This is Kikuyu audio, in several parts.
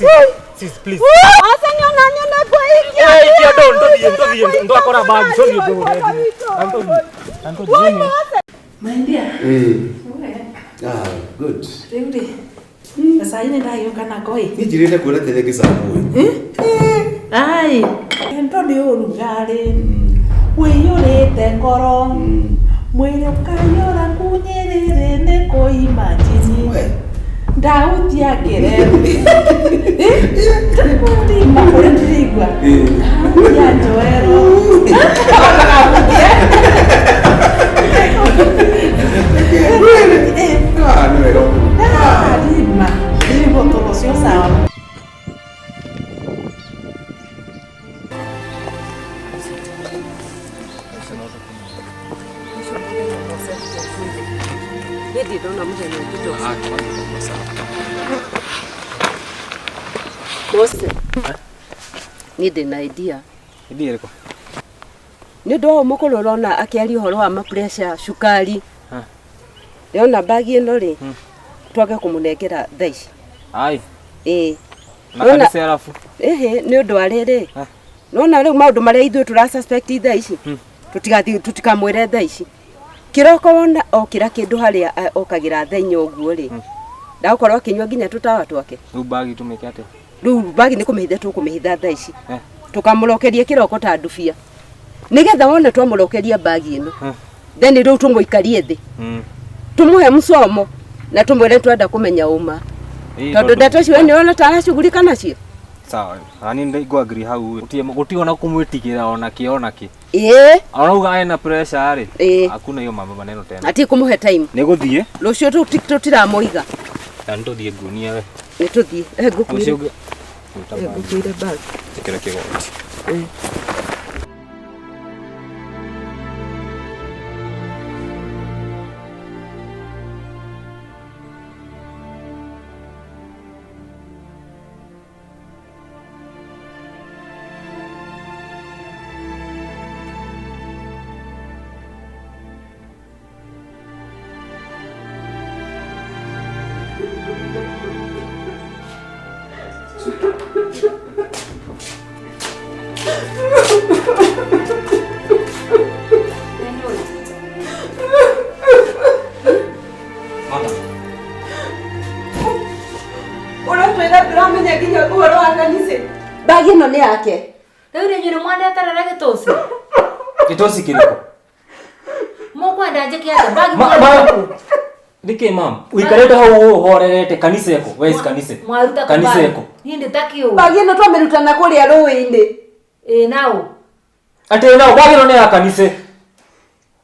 Sis, please. Aca nyona nyone ngwĩikia. Eh, ikia ndo ndũthiĩ ndũthiĩ ndwakora bagi tũthiĩ ngũgũre thimũ. Antũthiĩ nĩ. My dear, Eh. we, Ah, good. rĩu rĩ, gacai nĩ ndagĩũka nako ĩ. Niĩ njirĩte kuona tene gĩcamũ ĩ. Ai, wendo nĩ ũrugarĩ, wĩiyũrĩte ngoro, mwĩrĩ ũkaiyũra kunyĩrĩrĩ nĩ kũimajini. We. Ndautia ngĩrerwo. Ndima ũrĩa ndĩraigua. Ndautia njoerwo. Ah, nĩ wega mũno. Ndima, ndĩraigua ũtũro ũcio sawa. Niĩ ndirĩ ndona mũthenya ũngĩ ta ũcio. Mose, niĩ ndĩ na idea. Idea ĩrĩkũ? Nĩ ũndũ wa ũyũ mũkũrũ ũrona akĩaria ũhoro wa mapressure, cukari. Ha. Ndĩrona bagi ĩno rĩ, twage kũmũnengera thaa ici. Ai, Ĩĩ. na Nona- kanitha arabu. Ĩhĩ, nĩ ũndũ wa rĩrĩ. Ha. Nona rĩu maũndũ marĩa ithuĩ tũra suspect thaa ici. Tũtigathiĩ tũtikamwĩre thaa ici. Kĩroko wona okĩra kĩndũ harĩa okagĩra thaa inya ũguo rĩ. Ndagũkorwo akĩnyua nginya tũtawa twake. Rĩu bagi tũmĩke atĩa? Rĩu bagi nĩ kũmĩhitha tũkũmĩhitha thaa ici. Eh. Tũkamũrokeria kĩroko ta ndubia. Nĩgetha wona twamũrokeria bagi ĩno. Eh. Then rĩu tũmũikarie thĩ. Tũmũhe mũcomo na tũmwĩre twenda kũmenya ũma. Ĩĩ, Tondũ ndeto icio we nĩũrona ta aracugurika nacio. Sawa. Ani ndĩ agree hau. Gũtirĩ ona kũmwĩtigĩra ona kĩ ona kĩ. Ĩĩ. Arauga ena pressure rĩ. Ĩĩ. Hakuna hiyo mambo maneno tena. Ati kũmũhe time. Nĩ gũthiĩ. Rũciũ tũtiramũiga. Na nĩ tũthiĩ nguonie we. Nĩ tũthiĩ. Eh, Ũcio ngũkuire. ũngĩ. Ruta Eh, bagi. ngũkuire bag. Ĩkĩra kĩgoti. Eh. Mata. Ũratwĩra ndũramenya nginya ũhoro wa kanitha. Bagi ĩno nĩ yake. Rĩu rĩ inyuĩ nĩ mwandeterera gĩtũci Gĩtoci kĩrĩkũ? mũkwenda njĩke atĩa bagi Ma ma Nĩkĩ mam? Ũikarĩte hau ũhorerete kanitha ĩkũ? Where is kanitha? mwaruta kũ Kanitha bagi? ĩkũ? Niĩ ndĩtakĩũĩ Bagi ĩno twamĩruta na kũrĩa rũĩ-inĩ. ĩ naũ Atĩ nao bagi ĩno nĩ ya kanitha.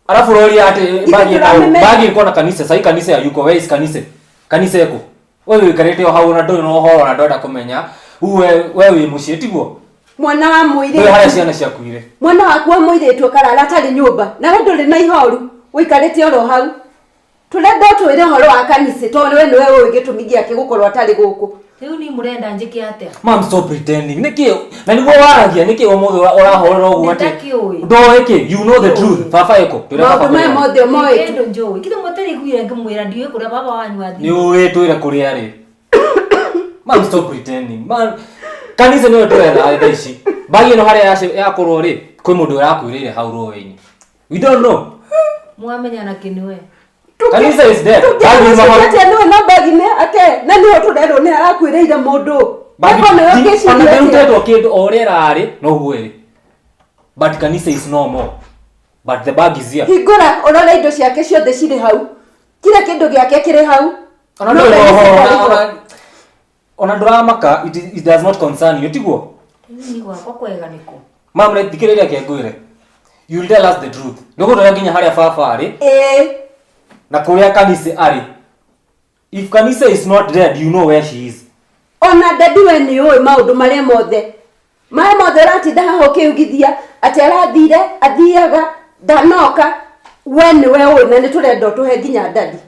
Alafu ũroria atĩ bagi nao tũramĩmenya. bagi ĩko na kanitha, sai kanitha yuko where is kanitha? Kanitha ĩkũ? We ũikarĩte o hau na ndũrĩ na ũhoro na ndwenda kũmenya. We we wĩ mũciĩ tiguo? Mwana wa Ndũĩ harĩa mũirĩtu. ciana ciakuire. Mwana waku wa mũirĩtu akarara atarĩ nyũmba. Nawe ndũrĩ na ihoru. Ũikarĩte oro hau. Tũrenda ũtwĩre ũhoro wa kanitha tondũ we nĩwe ũĩ gĩtũmi gĩake gũkorwo atarĩ gũkũ. Rĩu niĩ mũrenda njĩke atĩa Mam stop pretending. Nĩkĩ na nĩguo waragia nĩkĩ ũmũthĩ ũrahorera ũguo atĩ Ndĩtakĩũĩ. ndoĩ kĩ you know the truth baba ĩkũ Twĩre baba Maũndũ maya kũrĩa arĩ. mothe ũmoĩ. Kĩndũ njũĩ githĩ mũtĩriguire ngĩmwĩra ndiũĩ kũrĩa baba wanyu nĩ athiĩ ũĩ twĩre kũrĩa arĩ Mam stop pretending man kanitha nĩyo tũretha thaa ici bagi ĩno harĩa yakorwo rĩ kwĩ mũndũ ũrakuĩrĩire hau rũĩ-inĩ we don't know mwamenya na kĩnĩwe kanitha is dead Bagi nĩ mahoru- Tũngĩamũcoketie nĩwe na bagi nĩ ake na nĩho tũrerwo nĩ arakuĩrĩire mũndũ. Bagi Eko nĩwe ona ũngĩciria atĩa? ndĩrutĩtwo kĩndũ o ũrĩa ĩrarĩ noguo ĩrĩ but kanitha is no more but the bag is here Hingũra ũrore indo ciake ciothe cirĩ hau. Kila kĩndũ gĩake kĩrĩ hau. ona No ndũrĩ kanitha ũhoro, ndarĩ ho. ona ndũramaka it does not concern you tiguo Rĩu niĩ gwakwa kwega nĩkũ mam thikĩrĩria ke ngwĩre you will tell us the truth nĩgũtwĩra nginya harĩa baba arĩ Ĩĩ. na kũrĩa kanitha arĩ if kanitha is not dead you know where she is Ona dadi we nĩ ũĩ maũndũ marĩa mothe. Marĩa mothe ũratinda haha ũkĩugithia atĩ arathire athiaga ndanoka we nĩwe ũĩ na nĩ tũrenda ũtũhe nginya dadi.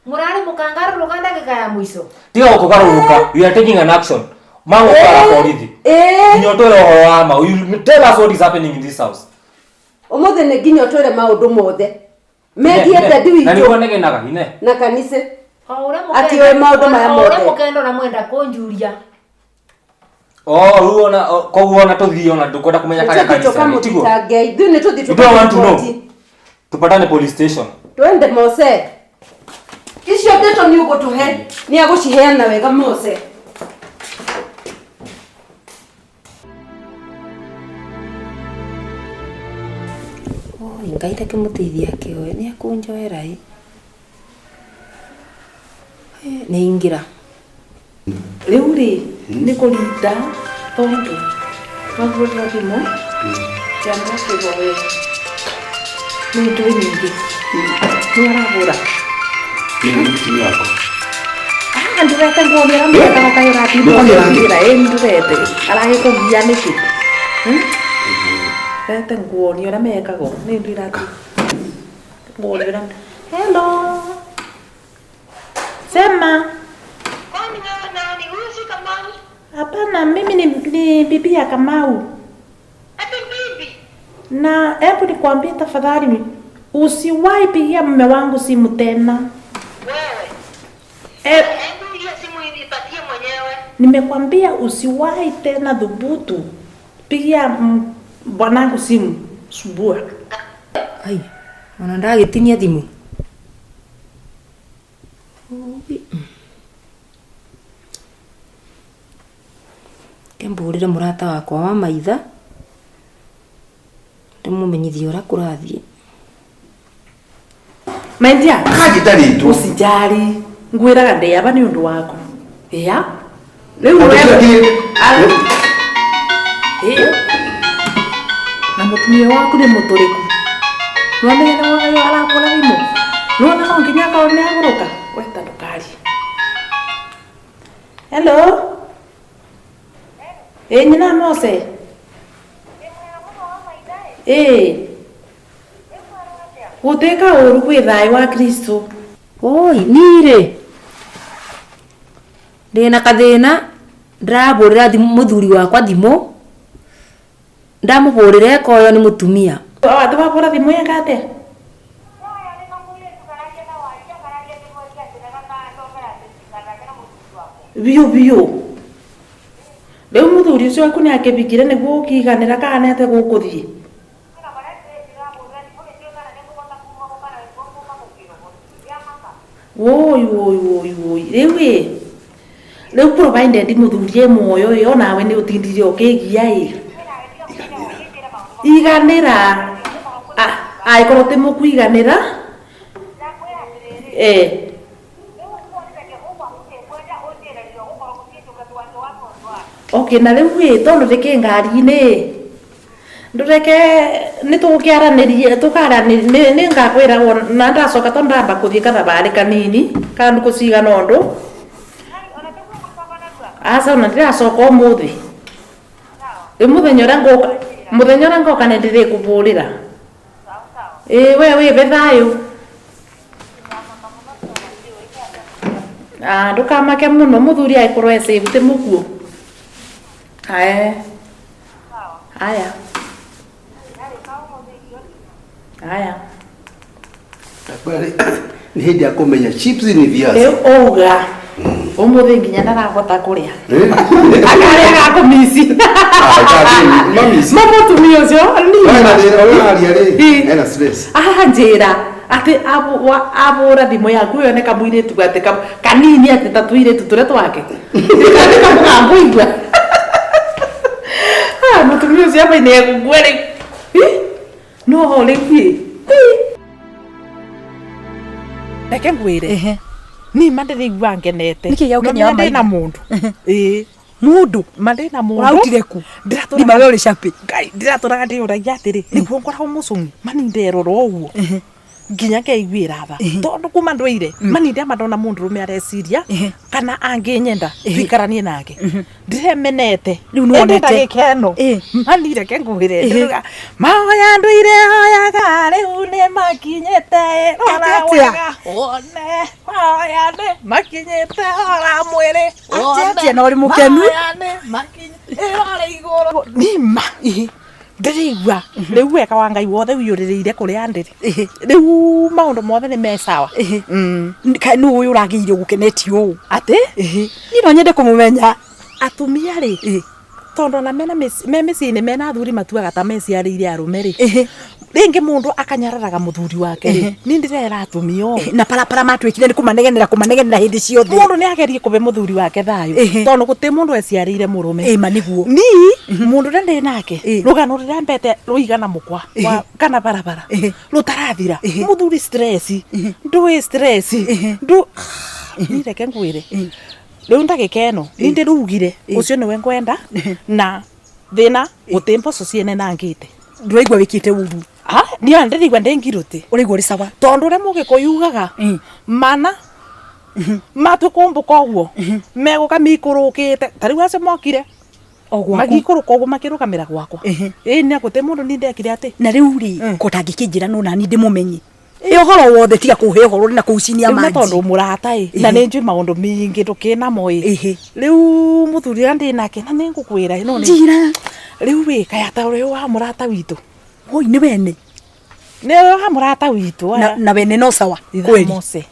Mũrarĩ mũkangarũrũka ndagĩka ya mũico tiga gũkũgarũrũka we are taking an action magũtwara borithi Ĩĩ. nginya ũtwĩre ũhoro wa ma you tell us what is happening in this house Ũmũthĩ nĩ nginya ũtwĩre maũndũ mothe megiĩ Ine, dadi na nĩguo witũ negenaga ine na kanitha. O ũrĩa Atĩ ũĩ maũndũ maya o ũrĩa mothe. mũkenda na mwenda kũnjuria Oh, rĩu ona koguo ona tũthiĩ ona ndũkwenda kũmenya karĩa Tũthiĩ kanitha tiguo. tũkamũthitange ithuĩ nĩ tũthiĩ You don't want to know. tũkamũripoti. Tupatane police station. Twende Mose. Icio ndeto nĩ ũgũtũhe nĩ agũciheana wega Mose. Oi, Ngai ndakĩmũteithia akĩoe nĩ akũnjoera ĩ. Nĩ ingĩra. Rĩu rĩ nĩ kũrinda tondũ twahũrĩrwo thimũ kĩamba kĩgoe nĩ ndũĩ nyingĩ nĩ arahũra. Nĩ mũtumia wakwa. Ah, ndũrete nguo nĩ aramwĩkaga kaĩ ũratinda Nĩkũgĩa nake? ũkĩnjĩra ĩ ndũrete aragĩkũgia nĩkĩ? Rete nguo nĩ ũrĩa mekagwo nĩ ndũ irati nguo nĩ ũrĩa. Hello. Sema. Kwani wewe nani? Huyu si Kamau? Hapana, mimi ni bibi ya Kamau. Ati bibi. Na hebu nikwambie tafadhali, usiwahi pigia mume wangu simu tena. Wewe. Hebu hiyo simu nipatie mwenyewe. Nimekwambia usiwahi tena dhubutu pigia bwanangu simu subua. Ai, ona ndagĩtinia thimũ. Ui. Ke mbũrĩre mũrata wakwa wa maitha ndĩmũmenyithie ũrĩa kũrathiĩ. Maindia, Kanjĩta rĩtwa. usijali ngwĩraga ndĩaba nĩ ũndũ waku. Ĩa rĩu Ũndũ wewe- kĩ- Ĩ. Na mũtumia waku nĩ mũtũrĩku. Nĩwamenya nĩ wona ũyũ arahũra thimũ. Nĩwona no nginya akorwo nĩ agũrũka. Weta ndũkarie. Hello. Ĩ nyina Mose. Ĩ. Gũtuĩka ũru kwĩ thayũ wa Kristo. Oi, niĩ-rĩ ndĩna kathĩna ndĩrahũrĩra mũthuri wakwa thimũ ndamũhũrĩra ekoywo nĩ mũtumia. Atĩ wahũra thimũ ĩka atĩa? Biũ biũ. Rĩu mũthuri ũcio waku nĩ akĩbikire nĩguo ũkĩiganĩra kana nĩ atĩa gũkũthiĩ? Woi woi woi woi. Rĩu ĩ rĩu provided mũthuri e muoyo ĩ onawe nĩ ũtindire ũkĩgia ĩ. Iganĩra. Angĩkorwo ti mũkũiganĩra. Okay, na rĩu ĩ tondũ ndĩkĩ ngari-inĩ ndũreke nĩ tũgũkĩaranĩria tũkaranĩria nĩ ngakwĩra na ndacoka tondũ ndamba kũthiĩ kathabarĩ kanini ka ndukũ cigana ũndũ. Aca ona ndĩracoka ũmũthĩ. Rĩu mũthenya ũrĩa ngũka mũthenya ũrĩa ngoka nĩ ndĩrĩkũbũrĩra. Ĩ we wĩbe thayũ. Ah, ndũkamake mũno mũthuri angĩkorwo e safe ti mũkuũ. Aya. Aya. Aya. Nĩ hĩndĩ ya kũmenya chips ni viazi. Rĩu auga ũmũthĩ nginya ndarahota kũrĩa. Akarĩa gakũmici. Mamici. Ma mũtumia ũcio Wena nĩ rĩ ũraria rĩ Ĩ. ena stress. Aha njĩra atĩ abũra thimũ yaku ĩyo nĩ kamũirĩtu atĩ kanini atĩ ta tũirĩtu tũrĩa twake. Nĩ kamũgambo igua. Ah, mũtumia ũcio aba nĩ egũkua rĩu. Ĩ, no rĩu ĩ. Reke ngwĩre. Niĩ ma ndĩraigua ngenete. Nĩkĩ gĩagũkenia Na wa ndĩ na maitho? mũndũ. Ĩ. Mundu Ma ndĩ na mũndũ. Ũrautire kũ? Ndĩratũraga Ndima we ũrĩ capi. Ngai ndĩratũraga ndĩyũragia atĩrĩ nĩguo ngoragwo mũcũng'i mani nderora ũguo nginya ngeiguĩra tha tondũ kuma ndũire mani ndĩama ndona mũndũrũme areciria kana angĩnyenda tũikaranie nake ndĩremenete Rĩu nĩwonete. Ĩndĩ ndagĩka ĩno mani reke ngwĩre ndĩruga mahoya ndũire hoyaga rĩu nĩ makinyĩte rora Atĩa? wega wone mahoya nĩ makinyĩte rora mwĩrĩ Atĩa atĩa na ũrĩ mũkenu? mahoya nĩ makinyĩte rora igũrũ nima ndĩraigua rĩu wega wa Ngai wothe ũiyũrĩrĩire kũrĩa ndĩrĩ rĩu maũndũ mothe nĩ me sawa. Kaĩ nũ ũyũ ũragĩire gũkenetie ũũ? Atĩ Niĩ no nyende kũmũmenya. Atumia rĩ Tondu ona mena me mĩciĩ-inĩ mena athuri matuaga ta meciarĩire arũme rĩ rĩngĩ mũndũ akanyararaga mũthuri wake rĩ ni ndĩrera atumia ũũ Na parapara matwĩkire nĩ kũmanegenera kũmanegenera hĩndĩ ciothe. Mũndũ nĩ agerie kũbe mũthuri wake thayũ Ehe. tondũ gũtĩ mũndũ eciarĩire mũrũme. Ĩma nĩguo. Ni mũndũ ũrĩa ndĩ nake rũgano rũrĩa mbete rũigana mũkwa wa kana barabara rũtarathira mũthuri stress ndũĩ stress ndũ ni reke ngwĩre rĩu ndagĩka ĩno ni ndĩrugire ũcio nĩwe ngwenda na thĩna gũtĩ mboco ciene nangĩte. Ndũraigua wĩkĩte ũru? Niĩ ndĩraigua ndĩ ngirũtĩ. Ũraigua ũrĩ sawa? Tondũ ũrĩa mũgĩkũyũ ugaga mana matue kũmbũka ũguo megũka mikũrũkĩte ta rĩu acio mokire O gwaku. magĩikũrũka ũguo makĩrũgamĩra gwakwa ĩĩ nĩ gũtĩ mũndũ ni ndekire atĩ. Na rĩu rĩ ko tangĩkĩnjĩra no nani ndĩmũmenye ĩ ũhoro wothe tiga kũhe ũhoro ũrĩ na kũu chini ya Rĩu na maji. tondũ mũrata ĩ na nĩ njũĩ maũndũ mingĩ ndũkĩnamo ĩ rĩu mũthuri ũrĩa ndĩ nake na nĩ ngũkwĩra no nĩ Njĩra. Rĩu ĩ kaya ta ũrĩa wa mũrata witũ. Oi nĩ wene. Nĩ ũrĩa wa mũrata witũ. Na wene no sawa kweli. Mose.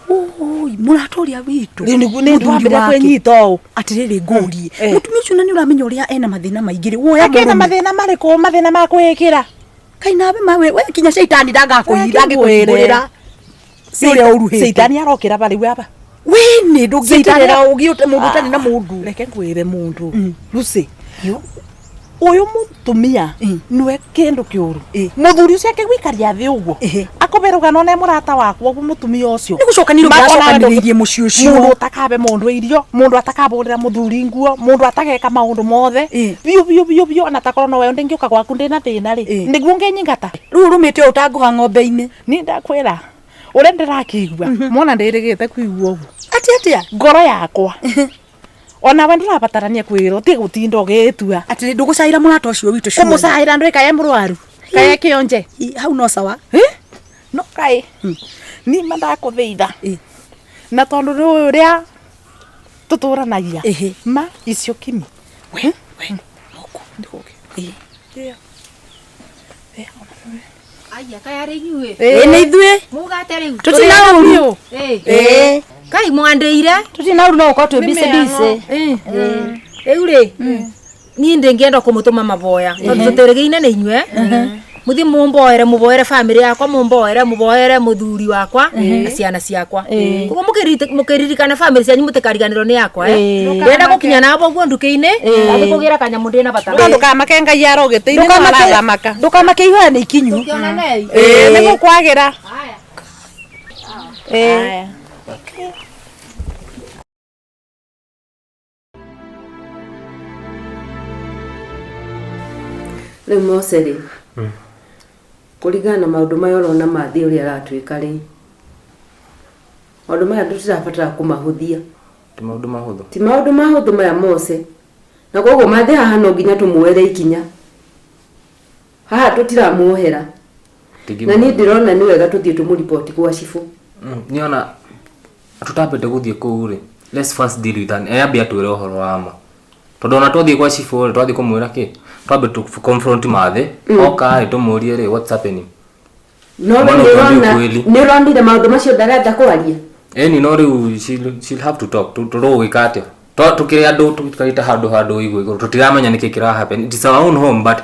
Oi mũrata ũrĩa witũ. Rĩu nĩguo nĩ Mũthuri twambĩrĩria wake. kwĩnyita ũũ. Atĩrĩrĩ ngũrie mũtumia ũcio na nĩ ũramenya ũrĩa ena mathĩna maingĩ rĩ woya Akĩna mũrũme. mathĩna marĩkũ mathĩna ma kwĩĩkĩra? Kai nawe mawe we kinya caitani ndangakũhingũrĩra. Nĩ ũrĩa ũruhĩte. Caitani arokĩra ba rĩu aba. We nĩ ndũngĩtarĩra ũgĩ mũndũ ũtarĩ na mũndũ. Reke ngwĩre mũndũ Lucy ũyũ mũtumia nĩwe kĩndũ kĩũru mũthuri ũcio akĩgũikaria thĩ ũguo akũbe rũgano ne mũrata wakwa ũguo mũtumia ũcio Nĩ gũcokanĩrĩria ũracokanĩrĩirie mũciĩ ũcio. Mũndũ ũtakabe mũndũ irio mũndũ atakabũrĩra mũthuri nguo mũndũ atageka maũndũ mothe biũ biũ biũ biũ ona takorwo nowe ndĩngĩũka gwaku ndĩna thĩna rĩ nĩguo ngĩnyingata. Rĩu ũrũmĩte ũũ ta ngũha ng'ombe-inĩ. Niĩ ndakwĩra ũrĩa ndĩrakĩigua mona ndĩrĩgĩte kũigua ũguo. Atĩ atĩa? Ngoro yakwa onawe ndũrabatarania kwĩrwo ti gũtinda ũgĩtua. Atĩrĩ ndũgũcaĩra mũrata ũcio witũ surely. Kũmũcaĩra ndũĩ kaĩ e mũrwaru kaĩ e kĩonje. Hau no sawa. No kaĩ nima ndakũthaitha na tondũ nĩ ũĩ ũrĩa tũtũranagia ma icio kimi. We Aya kaya rĩ inyuĩ. Ĩ nĩ ithuĩ. Mugate rĩu. Tũtina ũru. Ĩ. Kai mwandĩire. Tũtina ũru no gũkorwo twĩ busy busy. Rĩu rĩ niĩ ndĩngĩenda kũmũtũma maboya tondũ tũtĩrĩgĩine nĩ inyuĩ muthi mumboere muboere family yakwa mumboere muboere muthuri wakwa na ciana ciakwa koguo mukiririkana family cianyu mutikariganirwo ni yakwa eh ndenda gukinya nabo guo nduki-ini ndathi kugira kanyamu ndina bata Ndukamake Ngai arogĩte-inĩ no arathamaka. Ndũkamake ihoya nĩ ikinyu. Tũkĩonanei. Ĩĩ nĩ gũkwagĩra. Ĩĩ. Rĩu Mose rĩ kũringana na maũndũ maya ũrona mathiĩ ũrĩa aratwĩka rĩ maũndũ maya tũtirabatara kũmahũthia. Ti maũndũ mahũthũ. Ti maũndũ mahũthũ maya Mose na koguo mathiĩ haha no nginya tũmuoere ikinya haha tũtiramuohera na niĩ ndĩrona nĩ wega tũthiĩ tũmũriboti gwa cibũ. Niona tutambĩte gũthiĩ kũu rĩ let's first deal with that ambe atwĩre ũhoro wa ma tondũ ona twathiĩ kwa cibũ rĩ twathiĩ kũmwĩra kĩ twambe tũ confront mathe oka rĩ tũmũrie rĩ what's happening. No we Mwana nĩ ũtwambie ũrona ukweli. nĩ ũronire maũndũ macio ndarenda kwaria. Ĩni no rĩu she'll have to talk tũrũgĩka atĩa tũkĩrĩ andũ tũikarĩte handũ handũ igũ igũrũ tũtiramenya nĩkĩ kĩra happen. It is our own home but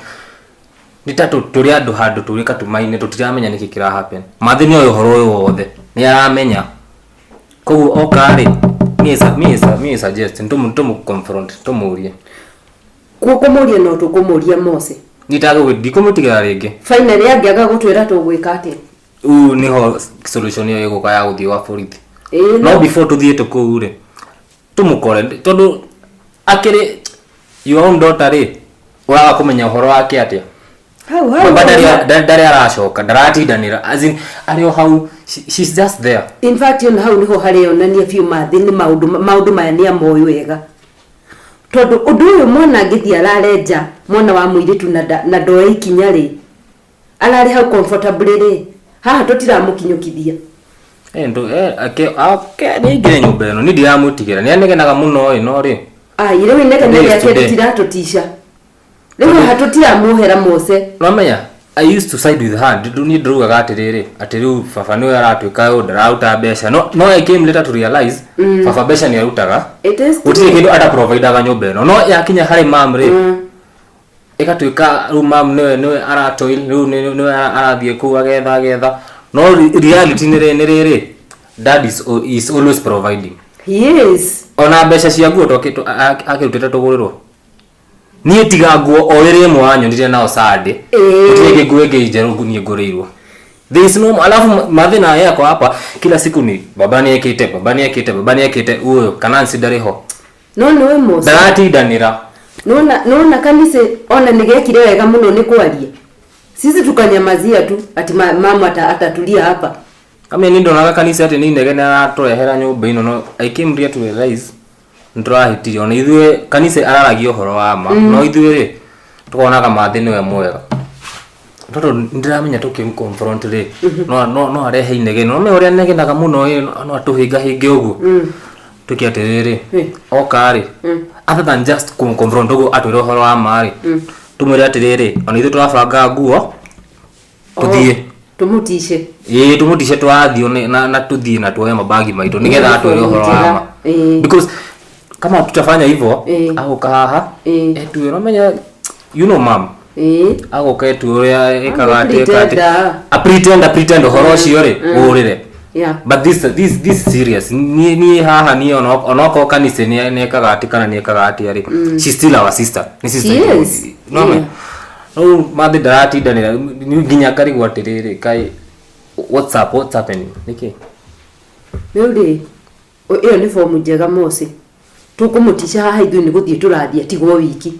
nĩ ta tũrĩ andũ handũ tũrĩ katumainĩ tũtiramenya nĩkĩ kĩra happen. Mathe nĩ oĩ ũhoro ũyũ wothe nĩ aramenya koguo oka rĩ niĩ suggest tũmũ confront tũmũrie. Kũmũria no tũkũmũria Mose. Ndikũmũtigĩra rĩngĩ. Finally angĩaga gũtwĩra tũgwĩka atĩa? Ũũ nĩho solution ĩyo ĩgũka ya gũthiĩ gwa borithi. Ĩĩ No before tũthiĩte kũu rĩ tũmũkore tondũ akĩrĩ your own daughter rĩ ũraga kũmenya ũhoro wake atĩa. Hau hau. Baba ndarĩ aracoka ndaratindanĩra as in arĩ o hau she's just there. In fact ona hau niho harĩonania biũ mathĩ nĩ maũndũ maya nĩ amoĩ wega tondũ ũndũ ũyũ mwana angĩthiĩ arare nja mwana wa mũirĩtu na ndoe ikinya rĩ ararĩ hau comfortably rĩ haha tũtiramũkinyũkithia. Nĩaingĩre nyũmba ĩno niĩ ndiramwĩtigĩra nĩanegenaga mũno ĩ no rĩ Ai rĩu inegene Today is rĩake today. rĩtiratũtica rĩu haha tũtiramuohera Mose. Nĩwamenya I used to side with her. Niĩ ndĩrugaga atĩrĩrĩ, atĩ rĩu baba nĩwe aratuĩka ũyũ ndararuta mbeca. No I came later to realize baba mbeca nĩ arutaga. It is true. Gũtirĩ kĩndũ ataprovidaga nyũmba ĩno. No yakinya harĩ mam rĩ, ĩgatuĩka rĩu mam nĩwe aratoil, rĩu nĩwe arathiĩ kũu agetha agetha. No reality nĩ rĩrĩ, dad is always providing. He is. Ona mbeca cia nguo akĩrutĩte tũgũrĩrwo. Niĩ tiga nguo o rĩrĩa ĩmwe wanyonire nao Sunday. Gũtirĩ ĩngĩ nguo ĩngĩ njerũ niĩ ngũrĩirwo. There is no, alafu mathĩna yako hapa kila siku ni baba nĩ ekĩte, baba nĩ ekĩte, baba nĩ ekĩte, ũyũ kana nsi ndarĩ ho. No nĩwe Mose. Ndaratindanĩra. Nona kanitha ona nĩgekire wega mũno nĩ kwaria. Sisi tukanyamazia tu ati mama atatulia hapa. Kama ni ndonaga kanitha atĩ nĩ inegene aratũrehera nyũmba ĩno, no I came here to realize nĩtũrahĩtirie. Ona ithuĩ kanitha araragia ũhoro wa ma, no ithuĩ rĩ tukonaga mathĩ nĩwe mwega. Tondũ nĩndĩramenya tũkĩmconfront rĩ, no arehe inegene. No ũrĩa anegenaga mũno ĩ, no atũhĩngahĩnge ũguo. Tuĩke atĩrĩrĩ, oka rĩ, other than just kũmconfront ũguo atwĩre ũhoro wa ma rĩ, tũmwĩre atĩrĩrĩ, ona ithuĩ tũrabanga nguo tũthiĩ. Tũmũtice. Ĩĩ, tũmũtice tũrathiĩ na tũthiĩ na tuoe mabagi maitũ nĩgetha atwĩre ũhoro wa ma. Because kama tutafanya hivyo, agũka haha etuĩ, ũramenya, you know mom, agũka etuĩ ũrĩa ĩkaga atĩ ĩka atĩ a pretend ũhoro ũcio rĩ ũrĩre. But this serious. Niĩ haha niĩ onokorwo kanitha nĩ ekaga atĩ kana nĩ ekaga atĩa rĩ, she's still our sister. Nĩ sister itũ. No me. Rĩu mathĩ ndaratindanĩra nginya ngarigwo atĩrĩrĩ, kaĩ what's up, what's happening? Nĩkĩ? Rĩu rĩ, ĩyo nĩ bomu njega Mose. Tũkũmũtica haha ithuĩ nĩ gũthiĩ tũrathiĩ atigwo wiki.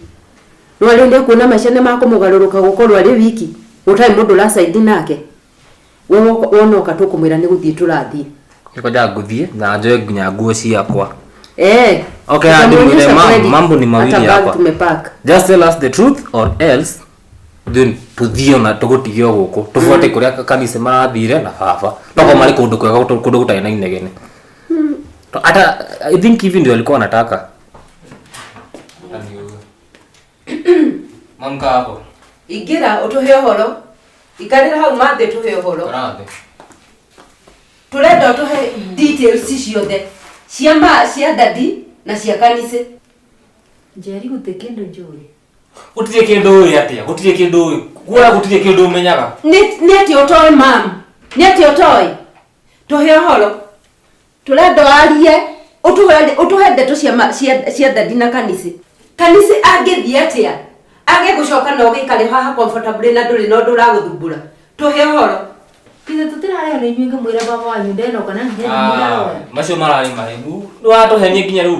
No rĩu nĩekuona maica nĩ makũmũgarũrũka gũkorwo arĩ wiki, gũtarĩ mũndũ ũracaidi nake. Wonoka tũkũmwĩra nĩ gũthiĩ tũrathiĩ. Nĩkwendaga ngũthiĩ na njoe nginya nguo ciakwa. Okay, Tutamuonyesha kweli. mambo ni mawili Hata bag hapa. tumepack. Just tell us the truth or else then tuthiĩ ona tũgũtigio gũkũ. Tũbuate kũrĩa kanitha marathire na baba. Tokorwo marĩ kũndũ kwega, kũndũ gũtarĩ na inegene. Hata I think hivi ndio alikuwa anataka. Mamka hapo. Ingĩra ũtũhe ũhoro. Ikarĩra hau mathĩ tũhe ũhoro. Karathĩ. Tũrenda ũtũhe details ciothe. Cia ma, cia dadi na cia kanitha. Njeri gũtirĩ kĩndũ njũĩ. Gũtirĩ kĩndũ ũĩ atĩa? Gũtirĩ kĩndũ ũĩ. Kuoya gũtirĩ kĩndũ ũmenyaga. Nĩ atĩa ũtoĩ mam? Nĩ atĩa ũtoĩ? Tũhe ũhoro. Tũrenda warie, ũtũhe ndeto cia dadi na kanitha. Kanitha angĩthiĩ atĩa? Age gũcoka na ũgĩikare haha comfortably na ndũrĩ na ũndũ ũragũthumbũra. Tũhe ũhoro. Ithe tũtirarĩo nĩ inyuĩ ngĩmwĩra baba wanyu ndenoka na nginya ndĩraroya. Macio mararĩ mahĩngu. Nĩ watũhenia nginya rĩu.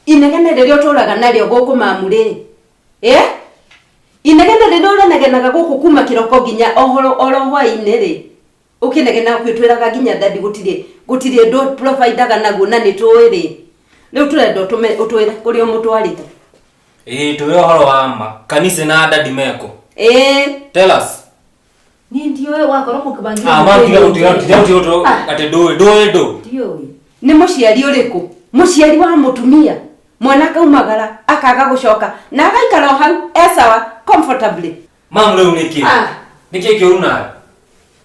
Inegene rĩrĩa ũtũraga narĩo gũkũ mamu rĩ. Inegene rĩrĩa ũrenegenaga gũkũ kuma kĩroko nginya oro hwaĩ-inĩ rĩ. Ũkĩnegena kwĩtwĩraga nginya dadi gũtirĩ ũndũ providaga naguo na nĩ tũĩ rĩ. Rĩu tũrenda ũtwĩre kũrĩa ũmũtwarĩte. Ĩĩ, tũwe ũhoro wa ma. Kanitha na dadi meko. Tell us. Niĩ ndiũĩ wakorwo mũkĩbangira Ma, tiga gũtiga, tiga gũtiga ũndũ, atĩ ndũĩ, ndũĩ ndũ. Ndiũĩ. Nĩ mũciari ũrĩkũ? Mũciari wa mũtumia. Mwana akaumagara, akaga gũcoka, na agaikara o hau, e sawa, comfortably. Mam, rĩu nĩkĩ? Nĩkĩ kĩũru nawe?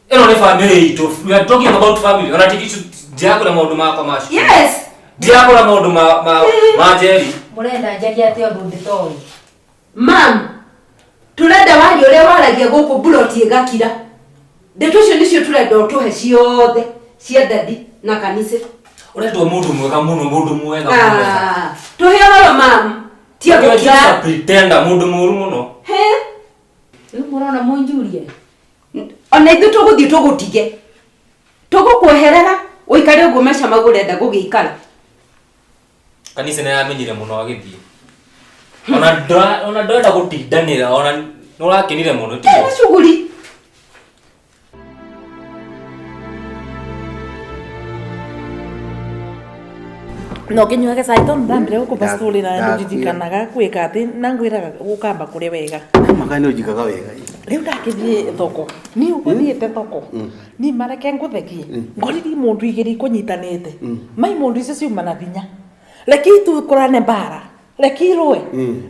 Ĩno nĩ family itũ. We are talking about family. Ona ti issue, ndirakũra maũndũ makwa ma cukuru. Yes. Ndirakũra maũndũ ma Njeri. Mũrenda njarie atĩa ũndũ ndĩtoĩ? Mam, tũrenda waria ũrĩa waragia gũkũ mburoti ĩgakira. Ndeto icio nĩcio tũrenda ũtũhe ciothe cia dadi na kanitha. Ũrendwo mũndũ mwega mũno, mũndũ mwega mũno. Tũhe ũhoro mam, tia You are just gũkira. a pretender, mũndũ mũũru mũno. He? Rĩu mũrona mũnjurie? Ona ithuĩ tũgũthiĩ tũgũtige. Tũgũkweherera, ũikare ũguo maica mau ũrenda gũgĩikara. Kanitha nĩ aramenyire mũno agĩthiĩ. Ona ndũrenda gũtindanĩra, ona nĩ ũrakenire mũno, tiguo? Ena shughuli. No kinyuage cai tondu ndambire gukuba story na ndirikanaga gwika ati na ngwiraga gukamba kuria wega. Maka nĩ ũnjikaga wega. Riu ndakithie thoko ni uguthiite thoko ni mareke nguthekie ngoriri mundu igiri ikunyitanite mai mundu icio ciuma na hinya reke itukurane mbara reke irue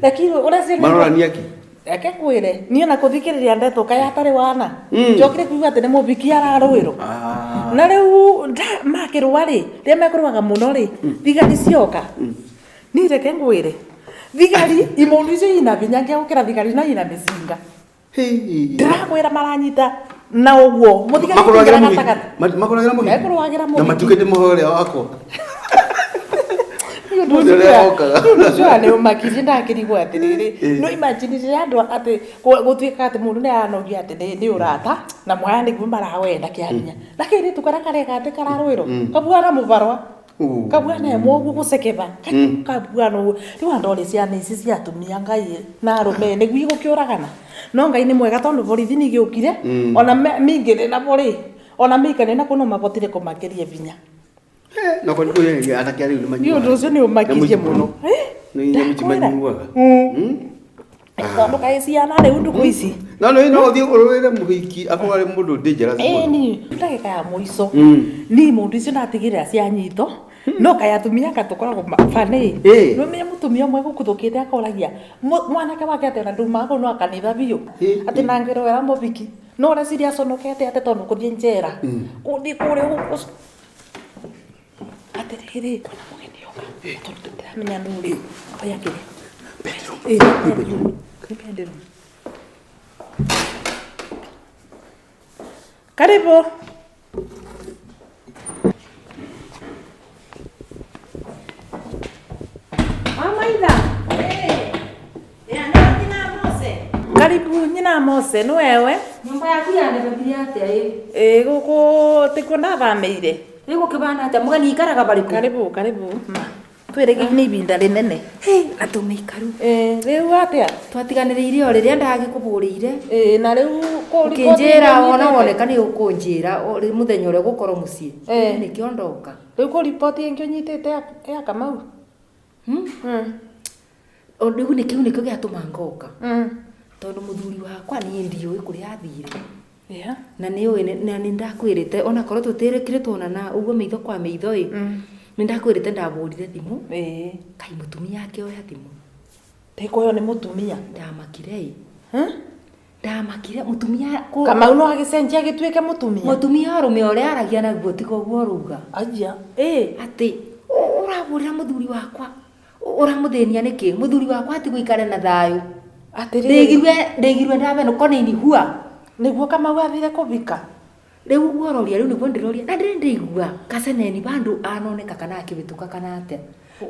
reke irue uria Marorania ki? Reke ngwire niĩ ona kũthikĩrĩria ndeto kaĩ atarĩ wana njokire kuigua atĩ nĩ mũbiki ararũĩrwo na rĩu makĩrũa rĩ rĩrĩa mekũrũaga mũno rĩ thigari cioka niĩ reke ngwĩre thigari imũndũ icio ina binya ngia gũkĩra thigari na ina mĩcinga ndĩrakwĩra maranyita na ũguo mũthigari Makũrũagĩra aingĩra mũhiki. gatagatĩ Makũrũagĩra mũhiki. Mekũrũagĩra Na mũhiki. matukĩte mũhoro ũrĩa wakwa. Nĩ ũndũ Mũndũ ũrĩa wokaga. ũcio nĩ ũmakirie ndakĩrigwo atĩrĩrĩ no imagine rĩrĩa andũ atĩ gũtuĩka atĩ mũndũ nĩ aranogio atĩ nĩ ũrata na mwaya nĩguo marawenda kĩa hinya na kairĩtu karĩa kareka atĩ kararũĩrwo kabuana mũbarwa kabuana ĩmwe ũguo gũcekeba kabuana ũguo rĩu andũ orĩ ciana ici cia atumia ngai na arũme nĩguo igũkĩũragana no ngai nĩ mwega tondũ borithi nĩ igĩũkire ona mingĩrĩ nabo rĩ ona mĩikanĩ nako no mabotire kũmakĩria binya Na kwa nĩ anake arĩa rĩu nĩ nĩ manyuaga. ũndũ ũcio nĩ ũmakirie mũno Nĩ nyamũ manyuaga. Tondũ kaĩ ciana rĩu ndukũ ici No no no ũthiĩ ũrũĩre mũhiki akorwo arĩ mũndũ dangerous mũno. ĩni ndagĩka ya mũico ni mũndũ icio ndatigĩrĩra cianyitwo no kaĩ atumia anga tũkoragwo banĩ nĩũmenye mũtumia ũmwe gũkuthũkĩte akoragia mwanake wake atĩ ona ndumaga kũu no kanitha biũ atĩ nangĩrowera mũbiki no ũreciria aconokete atĩ tondũ kũthiĩ njera kũthiĩ kũrĩa atĩrĩrĩ kwĩna mũgeni oka tondũ ndĩramenya nũ rĩ oya kĩrĩa Ĩ, bedroom. Nĩ bedroom. Karibu. Mama itha. Karibu nyina Mose nĩ wewe Nyũmba yaku yanebebire atĩa ĩ? Ĩ gũkũ tikuo ndathamĩire. Rĩu gũkĩbana atĩa mũgeni ikaraga barĩkũ? Karibu karibu. Twĩrĩgĩire ibinda rĩnene. Na tũmĩikaru. Ĩ rĩu atĩa? Twatiganĩrĩire o rĩrĩa ndagĩkũbũrĩire. Ĩ na rĩu Ũkĩnjĩra wona woneka nĩ ũkũnjĩra mũthenya ũrĩa ũgũkorwo mũciĩ. Ĩ. Nĩkĩo ndoka. Rĩu kũ riboti ĩngĩ ũnyitĩte ya Kamau? O rĩu nĩ kĩu nĩkĩo gĩatũma ngoka. Tondũ mũthuri wakwa niĩ ndiũĩ kũrĩa athire. Yeah. Na nĩũĩ na nĩ ndakwĩrĩte onakorwo tũtĩrĩkire tuonana ũguo maitho kwa maitho ĩ. Nĩ ndakwĩrĩte ndabũrire thimũ. Ĩ. Kai mũtumia akĩoya thimũ. Tĩkũheo nĩ mũtumia. Ndamakire ĩ. Ndamakire mũtumia Kamau no agĩcenjia agĩtuĩke mũtumia. Mũtumia arũme ũrĩa aragia naguo tiga ũguo ũrauga. Aya. Ĩ. Atĩ ũrabũrĩra mũthuri wakwa ũramũthĩnia nĩkĩ mũthuri wakwa ati gũikare na thayũ. Atĩrĩrĩ. Ndĩgirwe ndabenũko nĩ inihua. Nĩguo Kamau athire kũbika. Rĩu ũguo ũroria rĩu nĩguo ndĩroria na ndĩrĩ ndĩigua kaceneni bandũ anoneka kana akĩhĩtũka kana atĩa.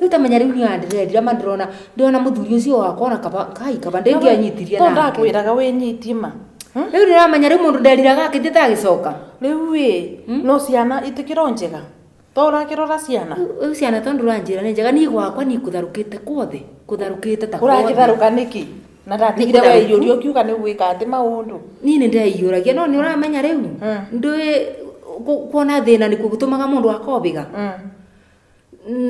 Rĩu tamenya rĩu niĩ ndĩrerira ma ndĩrona ndĩrona mũthuri ũcio wakwa ona kaba kai kaba ndĩngĩanyitirie Tondũ nake. ndakwĩraga wĩnyitie ma. Rĩu ndĩramenya rĩu mũndũ nderiraga akĩthiĩ agĩcoka. Rĩu ĩ no ciana itikĩro njega. To ũrakĩrora ciana. Rĩu ciana tondũ ũranjĩra nĩ njega niĩ gwakwa niĩ kũtharũkĩte kwothe kũtharũkĩte ta kwothe. Ũrakĩtharũka nĩkĩ? Na ndatigire Nĩ kũtharũku. weiyũria ũkiuga nĩ ũgwĩka atĩ maũndũ. Niĩ nĩ ndeiyũragia no nĩ ũramenya rĩu ndũĩ kuona thĩna nĩkuo gũtũmaga mũndũ akobĩga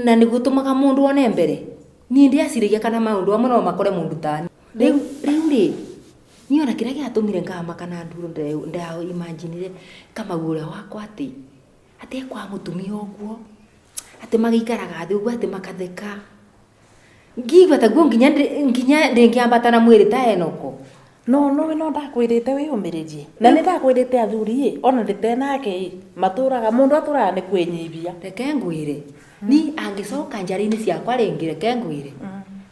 na nĩ gũtũmaga mũndũ one mbere. Niĩ ndiaciragia kana maũndũ amwe no makore mũndũ tani. Rĩu rĩ niĩ ona kĩrĩa gĩatũmire ngamaka na nduro nda imaginire Kamau ũrĩa wakwa atĩ atĩ kwa mũtumia ũguo atĩ magĩikaraga thĩ ũguo atĩ makatheka ngigua taguo nginya ndĩngĩambata na mwĩrĩ ta enoko. No no no ndakwĩrĩte wĩyũmĩrĩrie. Na nĩ ndakwĩrĩte athuri ĩ ona ndĩte nake ĩ matũraga mũndũ atũraga nĩ kwĩnyibia. Reke ngwĩre ni angĩcoka njara-inĩ ciakwa rĩngĩ reke ngwĩre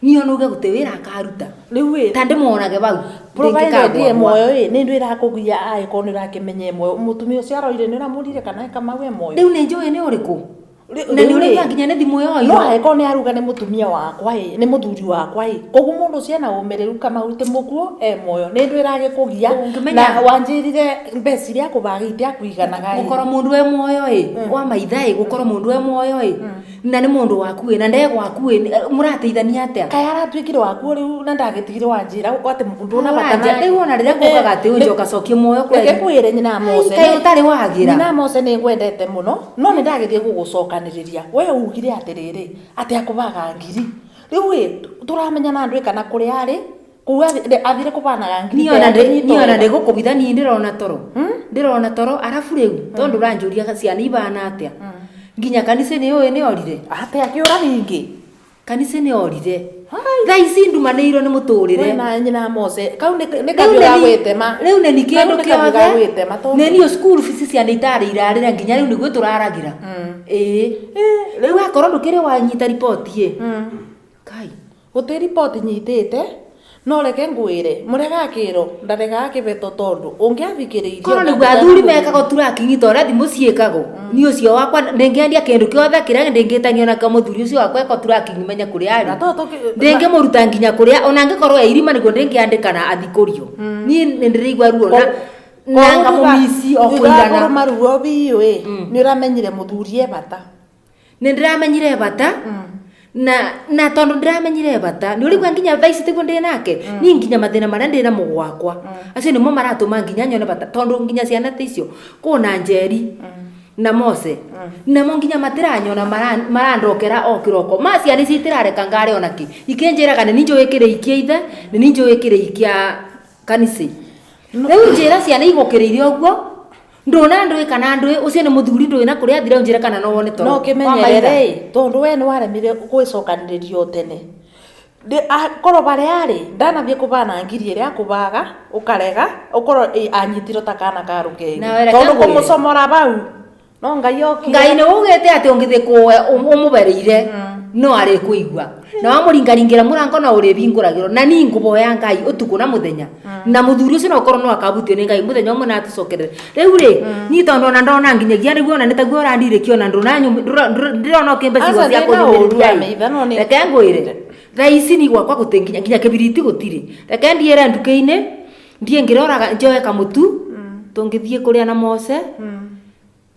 niĩ ona uge gũtĩ wĩra akaruta. Rĩu ĩ ta ndĩmuonage bau provided ĩ muoyo ĩ nĩ ndũ ĩrakũgia angĩkorwo nĩ ũrakĩmenya ĩ muoyo mũtumia ũcio aroire nĩ ũramũrire kana Kamau e muoyo. Rĩu nĩ njũĩ nĩ ũrĩkũ na nĩ ũraigua nginya nĩ thimũ yoirwo. No angĩkorwo nĩ aruga nĩ mũtumia wakwa ĩ nĩ mũthuri wakwa ĩ koguo mũndũ ũcio ena ũmĩrĩru Kamau ti mũkuo e muoyo nĩ ndũ ĩragĩkũgia na wanjĩrire mbeca iria akũbaga itiakũiganaga ĩ. Gũkorwo mũndũ e muoyo ĩ wa maitha ĩ gũkorwo mũndũ e muoyo ĩ na nĩ mũndũ waku ĩ na ndegwaku ĩ mũrateithania atĩa. Kaĩ aratuĩkire waku rĩu na ndagĩtigire wanjĩra atĩ ndũnabata Ũranja, rĩu ona rĩrĩa ngũkaga atĩ ũnjoka cokie muoyo kweri. Reke ngwĩre nyina Mose. Kaĩ ũtarĩ wagĩra. Nyina Mose nĩ ngwendete mũno no nĩ ndagĩthiĩ gũgũcokanĩrĩria we ugire atĩrĩrĩ atĩ akũbaga ngiri rĩu ĩ tũramenya na andũ kana kũrĩa arĩ kũu athire kũbanaga ngiri Niĩ ona niĩ ona ndĩgũkũbitha niĩ ndĩrona toro. Ndĩrona toro arabu rĩu tondũ ũranjũria ciana ibana atĩa. Nginya kanitha nĩ ũĩ nĩ orire. Atĩ akĩũra ningĩ. Kanitha nĩ orire. Thaa ici ndumanĩirwo nĩ mũtũrĩre. Wena nyina Mose kau nĩ Rĩu kabiũ ga nĩ- gwĩtema. rĩu nĩ ni Kau kĩndũ nĩ kabiũ ga kĩothe gwĩtema tondũ- nĩ niĩ school fees ciana itarĩ irarĩra nginya rĩu nĩguo tũraragĩra. Ĩĩ, rĩu akorwo ndũkĩrĩ wanyita riboti ĩ kai. Gũtĩ riboti nyitĩte no reke ngwĩre mũrega kĩro ndaregaga kĩbeto tondũ ũngĩathikĩrĩirie Korwo nĩguo athuri mekaga turakingi ta ũrĩa thimũ ciĩkagwo, niĩ ũcio wakwa ndĩngĩendia kĩndũ kĩothe kĩrĩa ndĩngĩtanio nakĩo mũthuri ũcio wakwa eko turakingi menye kũrĩa arĩ. Na to tũkĩ- Ndĩngĩmũruta nginya kũrĩa ona angĩkorwo e irima nĩguo ndĩngĩandĩkana athikũrio. Niĩ nĩndĩraigua ruo na na ngamũmici o kũigana. kũrũma ruo biũ ĩ nĩ ũramenyire mũthuri e bata. Nĩ ndĩramenyire bata na tondu ndiramenyire bata ni urigua nginya thaa ici tiguo ndi nake ni nginya mathina maria ndi namo gwakwa acio nimo maratuma nginya nyone bata tondu nginya ciana ta icio kuna Njeri na Mose namo nginya matiranyona marandokera o kiroko ma ciana ici itirareka ngare ona ki ikinjiraga ni njũĩ kĩrĩikia ithe ni njũĩ kĩrĩikia kanitha rĩu njĩra ciana igũkĩrĩire ũguo ndũna ndũĩ kana ndũĩ ũcio nĩ mũthuri ndũĩ na kũrĩa athire ũnjĩre kana no wone toro No kĩmenyerere tondu we nĩ waremire gwĩcokanĩrĩria o tene. Korwo barĩa arĩ ndanathiĩ kũbana ngiri ĩrĩa akũbaga ũkarega ũkorwo anyitirwo ta kana ka rũkenge Na reke tondu ngwĩre. kũmũcomora bau no Ngai okire. Ngai nĩ ugĩte atĩ ũngĩthĩ kũwe ũmũbereire no arĩ kũigua na wamũringaringĩra mũrango no ũrĩhingũragĩrwo na niĩ ngũboya Ngai ũtukũ na mũthenya na mũthuri ũcio no ũkorwo no akabutio nĩ Ngai mũthenya ũmwe na atũcokerere rĩu rĩ niĩ tondũ ona ndona nginyagia nĩguo ona nĩ taguo ũrandirĩkia ona ndĩrona ũkĩmbe ciugo Aca, cia ndĩna ũru kũnyũmĩrĩria ameitha, no nĩ- reke ngwĩre thaa ici ni gwakwa gũtĩ nginya kĩbiriti gũtirĩ reke ndiĩre nduka-inĩ ndiĩ ngĩroraga njoe kamũtu tũngĩthiĩ kũrĩa na Mose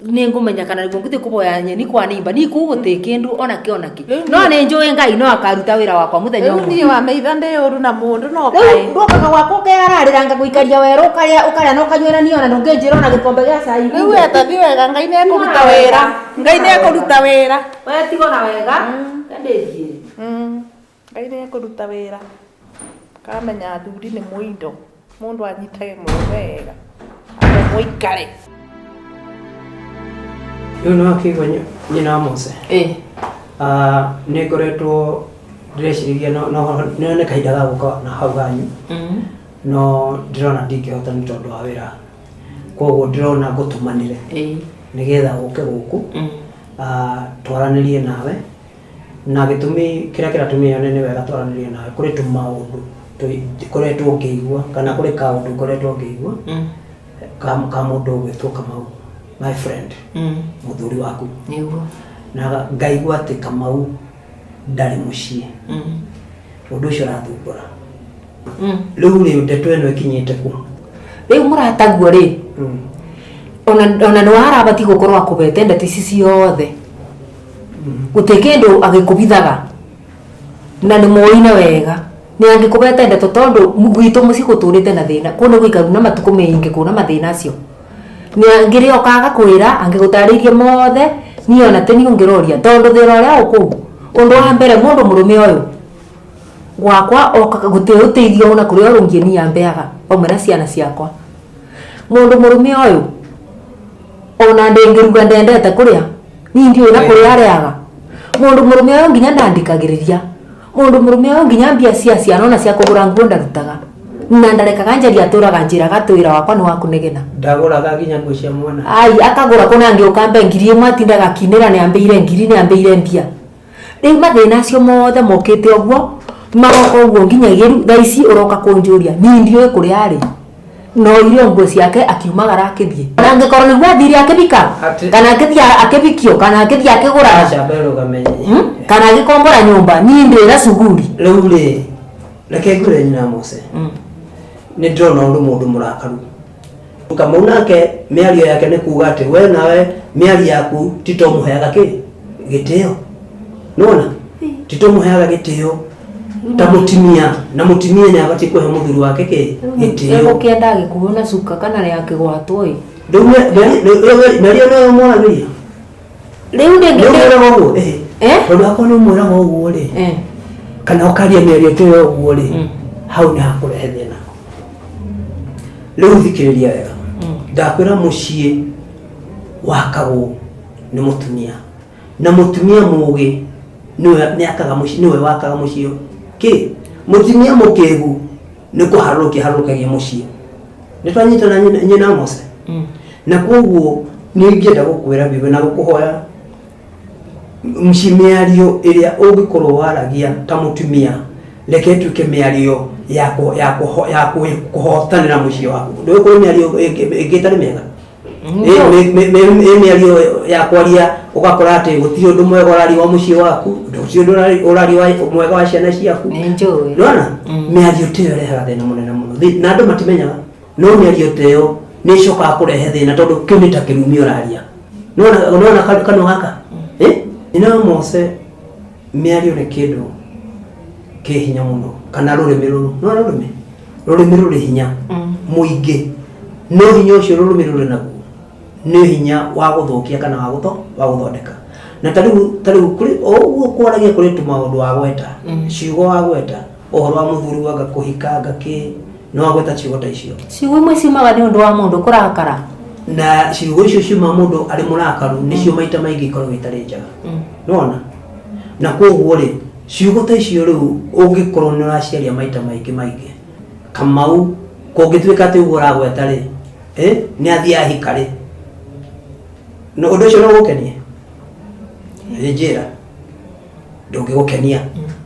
nĩ ngũmenya kana nĩguo ngũthiĩ kũboya nyeni kwa nĩimba ni kũu gũtĩ kĩndũ ona kĩ ona kĩ no nĩ njũĩ Ngai no akaruta wĩra wakwa mũthenya Rĩu ũmwe. niĩ wameitha ndĩ ũru na mũndũ no Rĩu kaĩ. ndũkaga gwakwa ũkeararĩra ngagũikaria werũ ũkarĩa ũkarĩa na ũkanyuĩra niĩ ona ndũngĩnjĩra ona gĩkombe gĩa cai. Rĩu wetathi wega Ngai nĩ ekũruta wĩra. Ngai nĩ ekũruta wĩra. We tigo na wega ndĩthiĩre. Ngai nĩ ekũruta wĩra. Kamenya athuri nĩ mũindo. Mũndũ anyitage mũrũme wega. Ambe mũikare. Rĩu nĩ wakĩigua nyina wa Mose. Nĩ ngoretwo ndĩreciriria no nĩ kahinda ga gũka na hau hanyu no ndĩrona ndingĩhota nĩ tondũ wa wĩra koguo ndĩrona ngũtũmanĩre nĩgetha ũke gũkũ twaranĩrie nawe na gĩtũmi kĩrĩa kĩratũmire yone nĩ wega twaranĩrie nawe kũrĩ tũmaũndũ ngoretwo ngĩigua kana kũrĩ kaũndũ ngoretwo ngĩigua ka mũndũ ũgwĩtwo Kamau my friend mũthuri waku nĩguo na ngaigua atĩ Kamau ndarĩ mũciĩ ũndũ ũcio ũrathumbũra rĩu rĩ ndeto ĩno ĩkinyĩte kũ rĩu mũrataguo rĩ ona nĩ warabati gũkorwo akũbete ndeto ici ciothe gũtĩ kĩndũ agĩkũbithaga na nĩ moine wega nĩ angĩkũbete ndeto tondũ gwitũ mũciĩ gũtũrĩte na thĩna kũu nĩ gũikaru na matukũ maingĩ kũna mathĩna acio nĩ angĩrĩ oka agakwĩra angĩgũtarĩirie mothe niĩ ona ti niĩ ũngĩroria tondũ thĩna ũrĩa ũkũu ũndũ wa mbere mũndũ mũrũme ũyũ gwakwa okaga gũtĩ ũteithio ona kũrĩa ũrũngiĩ niĩ ambeaga vamwe na ciana ciakwa mũndũ mũrũme ũyũ ona ndĩngĩruga ndendete kũrĩa niĩ ndiũĩ na kũrĩa arĩaga mũndũ mũrũme ũyũ nginya ndandikagĩrĩria mũndũ mũrũme ũyũ nginya mbia cia ciana ona cia kũgũra nguo ndarutaga na ndarekaga njaria atũraga njĩraga atĩ wĩra wakwa nĩ wa kũnegena ndagũraga nginya nguo cia mwana ai akagũra kũna angĩũka mbe ngiri ĩmwe atindaga akinĩra nĩ ambĩire ngiri nĩ ambĩire mbia rĩu mathĩna acio mothe mokĩte ũguo magoka ũguo nginya gĩru thaa ici ũroka kũnjũria niĩ ndiũĩ kũrĩa arĩ no irio nguo ciake akiumagara akĩthiĩ na angĩkorwo nĩguo athire akĩbika kana akĩthiĩ akĩbikio kana akĩthiĩ akĩgũraga aca mbere ũgamenye kana agĩkombora nyũmba niĩ ndĩna cuguri rĩu rĩ reke ngwĩre nyina Mose nĩ ndĩrona ũndũ mũndũ mũrakaru Kamau nake mĩario yake nĩ kuga atĩ we nawe mĩario yaku ti to mũheaga kĩ gĩtĩo nĩwona ti to mũheaga gĩtĩo ta mũtimia na mũtimia nĩ abatiĩ kũhe mũthuri wake kĩ gĩtĩo egũkĩenda agĩkuo na cuka kana nĩ akĩgwatwo ĩ rĩu mĩario nĩyo mwaragĩria rĩu nĩ ũmwĩraga ũguo tondũ akorwo nĩ ũmwĩraga ũguo rĩ kana ũkaria mĩario ta ĩyo ũguo rĩ hau nĩ hakũrehe thĩna rĩu thikĩrĩria wega ndakwĩra mũciĩ wakagwo nĩ mũtumia na mũtumia mũgĩ nĩwe nĩ akaga mũciĩ nĩwe wakaga mũciĩ Kĩ mũtumia mũkĩgu nĩ kũharũrũkia harũrũkagia mũciĩ. Nĩ twanyitana nyina Mose. Na koguo nĩ ingĩenda gũkwĩra biũ na gũkũhoya mĩciĩ mĩario ĩrĩa ũngĩkorwo waragia ta mũtumia reke ĩtuĩke mĩario ya ya kũhotanĩra mũciĩ waku. Ndũgĩkorwo mĩario ĩngĩ ĩtarĩ mĩega. Ĩ mĩario ya kwaria ũgakora atĩ gũtirĩ ũndũ mwega ũraria wa mũciĩ waku, gũtirĩ ũndũ ũraria mwega wa ciana ciaku. Nĩwona? Mĩario ta ĩyo ĩrehaga thĩna mũnene mũno. Na andũ matimenyaga. No mĩario ta ĩyo nĩ ĩcokaga kũrehe thĩna tondũ kĩu nĩ ta kĩrumi ũraria. Nĩwona kanua gaka? Nyina wa Mose, mĩario nĩ kĩndũ kĩ hinya mũno, kana rũrĩmĩ rũrũ. Nĩwona rũrĩmĩ? Rũrĩmĩ rũrĩ hinya mũingĩ. No hinya ũcio rũrĩmĩ rũrĩ naguo nĩ hinya wa gũthũkia kana wa gũthondeka. Na ta rĩu kũrĩ o ũguo kwaragia kũrĩ tũmaũndũ wagweta, ciugo wagweta, ũhoro wa mũthuri wanga kũhika anga kĩ, no wagweta ciugo ta icio. Ciugo imwe ciumaga nĩ ũndũ wa mũndũ kũrakara. Na ciugo icio ciuma mũndũ arĩ mũrakaru nĩcio maita maingĩ ikoragwo itarĩ njega. Nĩwona? Na koguo rĩ, ciugo ta icio rĩu ũngĩkorwo nĩ ũraciaria maita maingĩ maingĩ, Kamau kũngĩtuĩka atĩ ũguo ũragweta rĩ, nĩ athiĩ ahika rĩ, no ũndũ ũcio no ũgũkenie? Ĩ njĩra, ndũngĩgũkenia.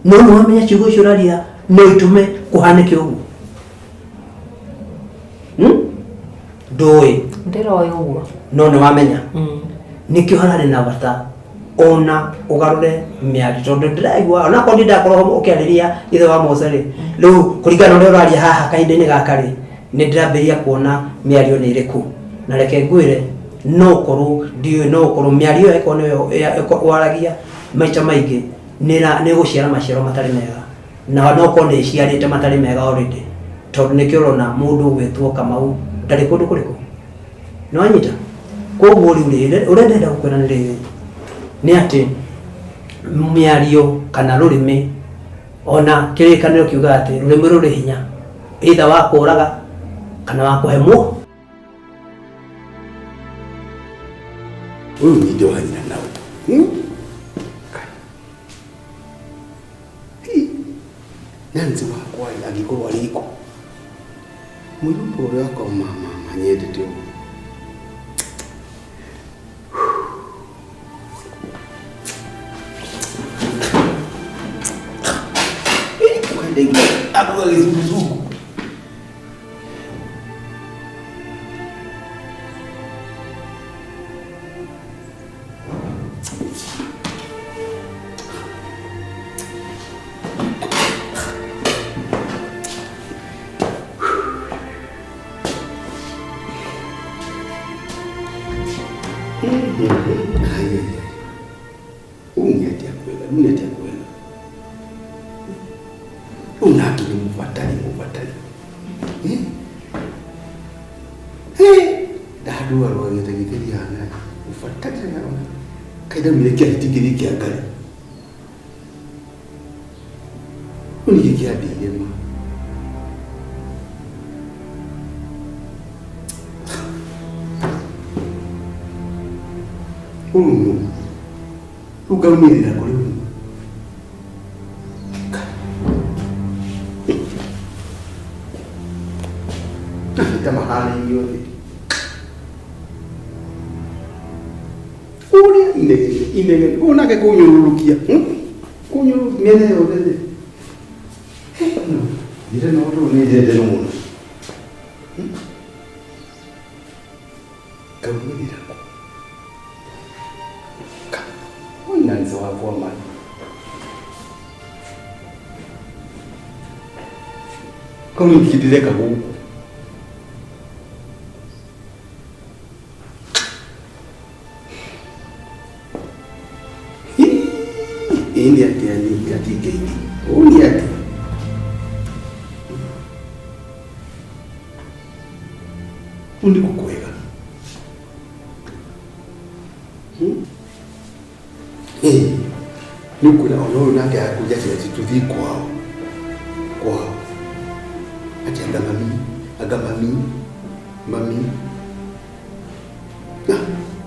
No nĩ wamenya ciugo icio ũraria no itũme kũhanĩke ũguo. Ndũĩ. Ndĩroĩ ũguo. No nĩ wamenya. Nĩkĩo hararĩ na bata ona ũgarũre mĩario tondũ ndĩraigua onakorwo niĩ ndakorwo ũkĩarĩria ithe wa Mose rĩ, rĩu kũringana na ũrĩa ũraria haha kahinda-inĩ gaka rĩ, nĩ ndĩrambĩrĩria kuona mĩario nĩ ĩrĩkũ. Na reke ngwĩre no ũkorwo ndiũĩ, no ũkorwo mĩario ĩyo ĩkorwo nĩyo waragia maita maingĩ nĩ ĩgũciara maciaro matarĩ mega. Na no ũkorwo nĩ ĩciarĩte matarĩ mega already tondũ nĩkĩo ũrona mũndũ ũgwĩtwo Kamau ndarĩ kũndũ kũrĩkũ. Nĩwanyita? Koguo rĩu rĩ, ũrĩa ndĩrenda gũkwĩra nĩ rĩrĩ, nĩ atĩ mĩario kana rũrĩmĩ ona kĩrĩkanĩro kiugaga atĩ rũrĩmĩ rũrĩ hinya either wa kũraga kana wa kũhe muoyo. Ũyũ ningĩ wa nyina nao. Nancy wakwa rĩ angĩkorwo arĩ kũ? Mũirũtu ũrĩa wakwa mama nyendete ũguo. Ukandaigua akuga gĩzunguzungu. Ugaumĩrĩra kũrĩ ũyũ. Ta maharĩirio othe. Ũrĩa inegene, inegene, ũyũ nake kũnyũrũrũkia. Kũnyũrũrũkia mĩena yothe thĩ. Njĩra na ũndũ nĩ njendete mũno. Ngaumĩrĩra kũ? Nancy wakwa ma. Kau nĩ ndĩreka gũkũ. Ĩĩ nĩ atĩa niĩ atingĩithi? Ũũ nĩ atĩa? Ũũ nĩ gũkwega. Nĩ ũkwĩra ona ũyũ nake akũria atĩ tũthiĩ kwao. Kwao. Atĩ anga mami, anga mami, mami.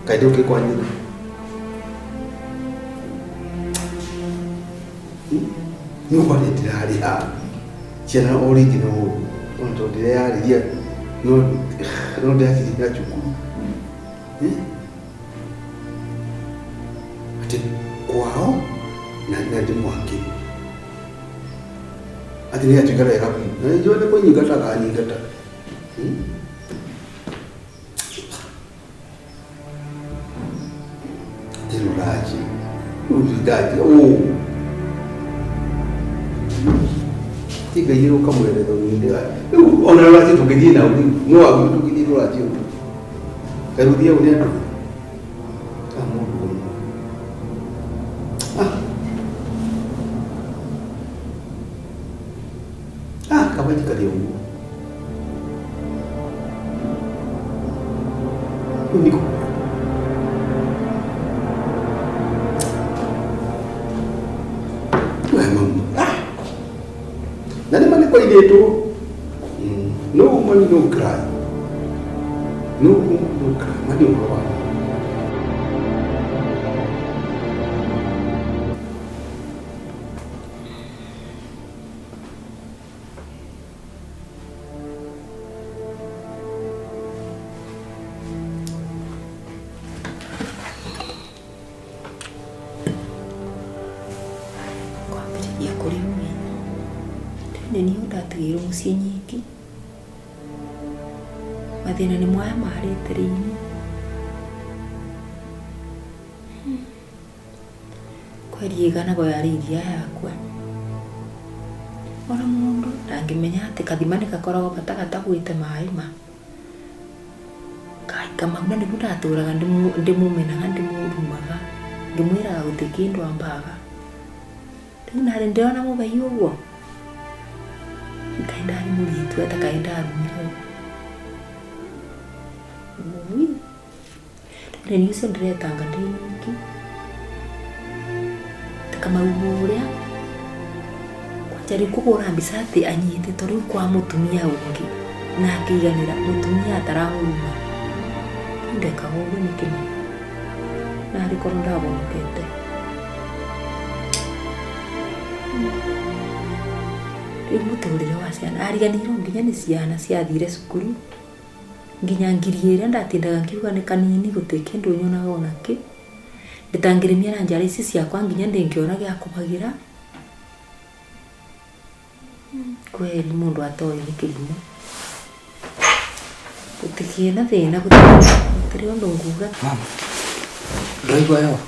Kaĩ ndũkĩ kwa nyina. Nyũmba nĩ ndĩrarĩha. Ciana o rĩngĩ no ona tondũ ndĩreyarĩria no no ndĩracirĩhĩra cukuru. Eh? Atĩ kwao na na ndĩmwake. Atĩ nĩ atuĩka wega biũ. Na nĩnjũĩ nĩ kũnyingata akanyingata. Hmm? Atĩ rũraci. Rũrindaji. Oh. Tiga yiro kamwere thondeka. Rĩu ona rũraci tũngĩthiĩ nao rĩu no wagĩrĩirwo tũngĩthiĩ rũraci ũguo. Kaĩ rũthiagwo nĩ andũ? Ah, mũndũ ũmwe. Ah. Ah, kaba njikare ũguo. Rĩu nĩkũ? We mamu. Ah. Na nĩ ma nĩ kwairĩtwo. No woman no cry. No woman no cry. Ma nĩ ũhoro wa ma. Kwambĩrĩria kũrĩ ũĩ tene niĩ ndatigĩirwo mũciĩ nyingĩ mathĩna nĩ maya marĩte rĩini kweri ĩganago yarĩ iria yakwa ona mũndũ ndangĩmenya atĩ kathima nĩ gakoragwo bata gatagwĩte maĩ ma Kai Kamau na nĩguo ndatũraga ndĩmũmenaga ndĩmũrumaga ngĩmwĩraga gũtirĩ kĩndũ ambaga rĩu narĩ ndĩrona mũthei ũguo kaĩ ndarĩ mũritũ ata kaĩ ndarumirwo Ui. Rĩu nĩ ũcio ndĩretanga ndĩ nyiki ta Kamau ũrĩa kwanja rĩu kũhũra mbica atĩ anyitĩtwo rĩu kwa mũtumia ũngĩ na akĩiganĩra mũtumia ataramũruma rĩu ndekaga ũguo nĩkĩ ma narĩ korwo ndabonokete rĩu mũtũrĩre wa ciana ariganĩirwo nginya nĩ ciana ciathire cukuru nginya ngiri ĩrĩa ndatindaga ngiuga nĩ kanini gũtirĩ kĩndũ nyonaga onakĩ ndĩtangĩrĩmia na njara ici ciakwa nginya ndĩngĩona gĩa kũbagĩra kweri mũndũ atoĩ nĩ kĩrimũ gũtikĩĩ na thĩna gũtirĩ ũndũ nguga. Mama, ndũraigua heho?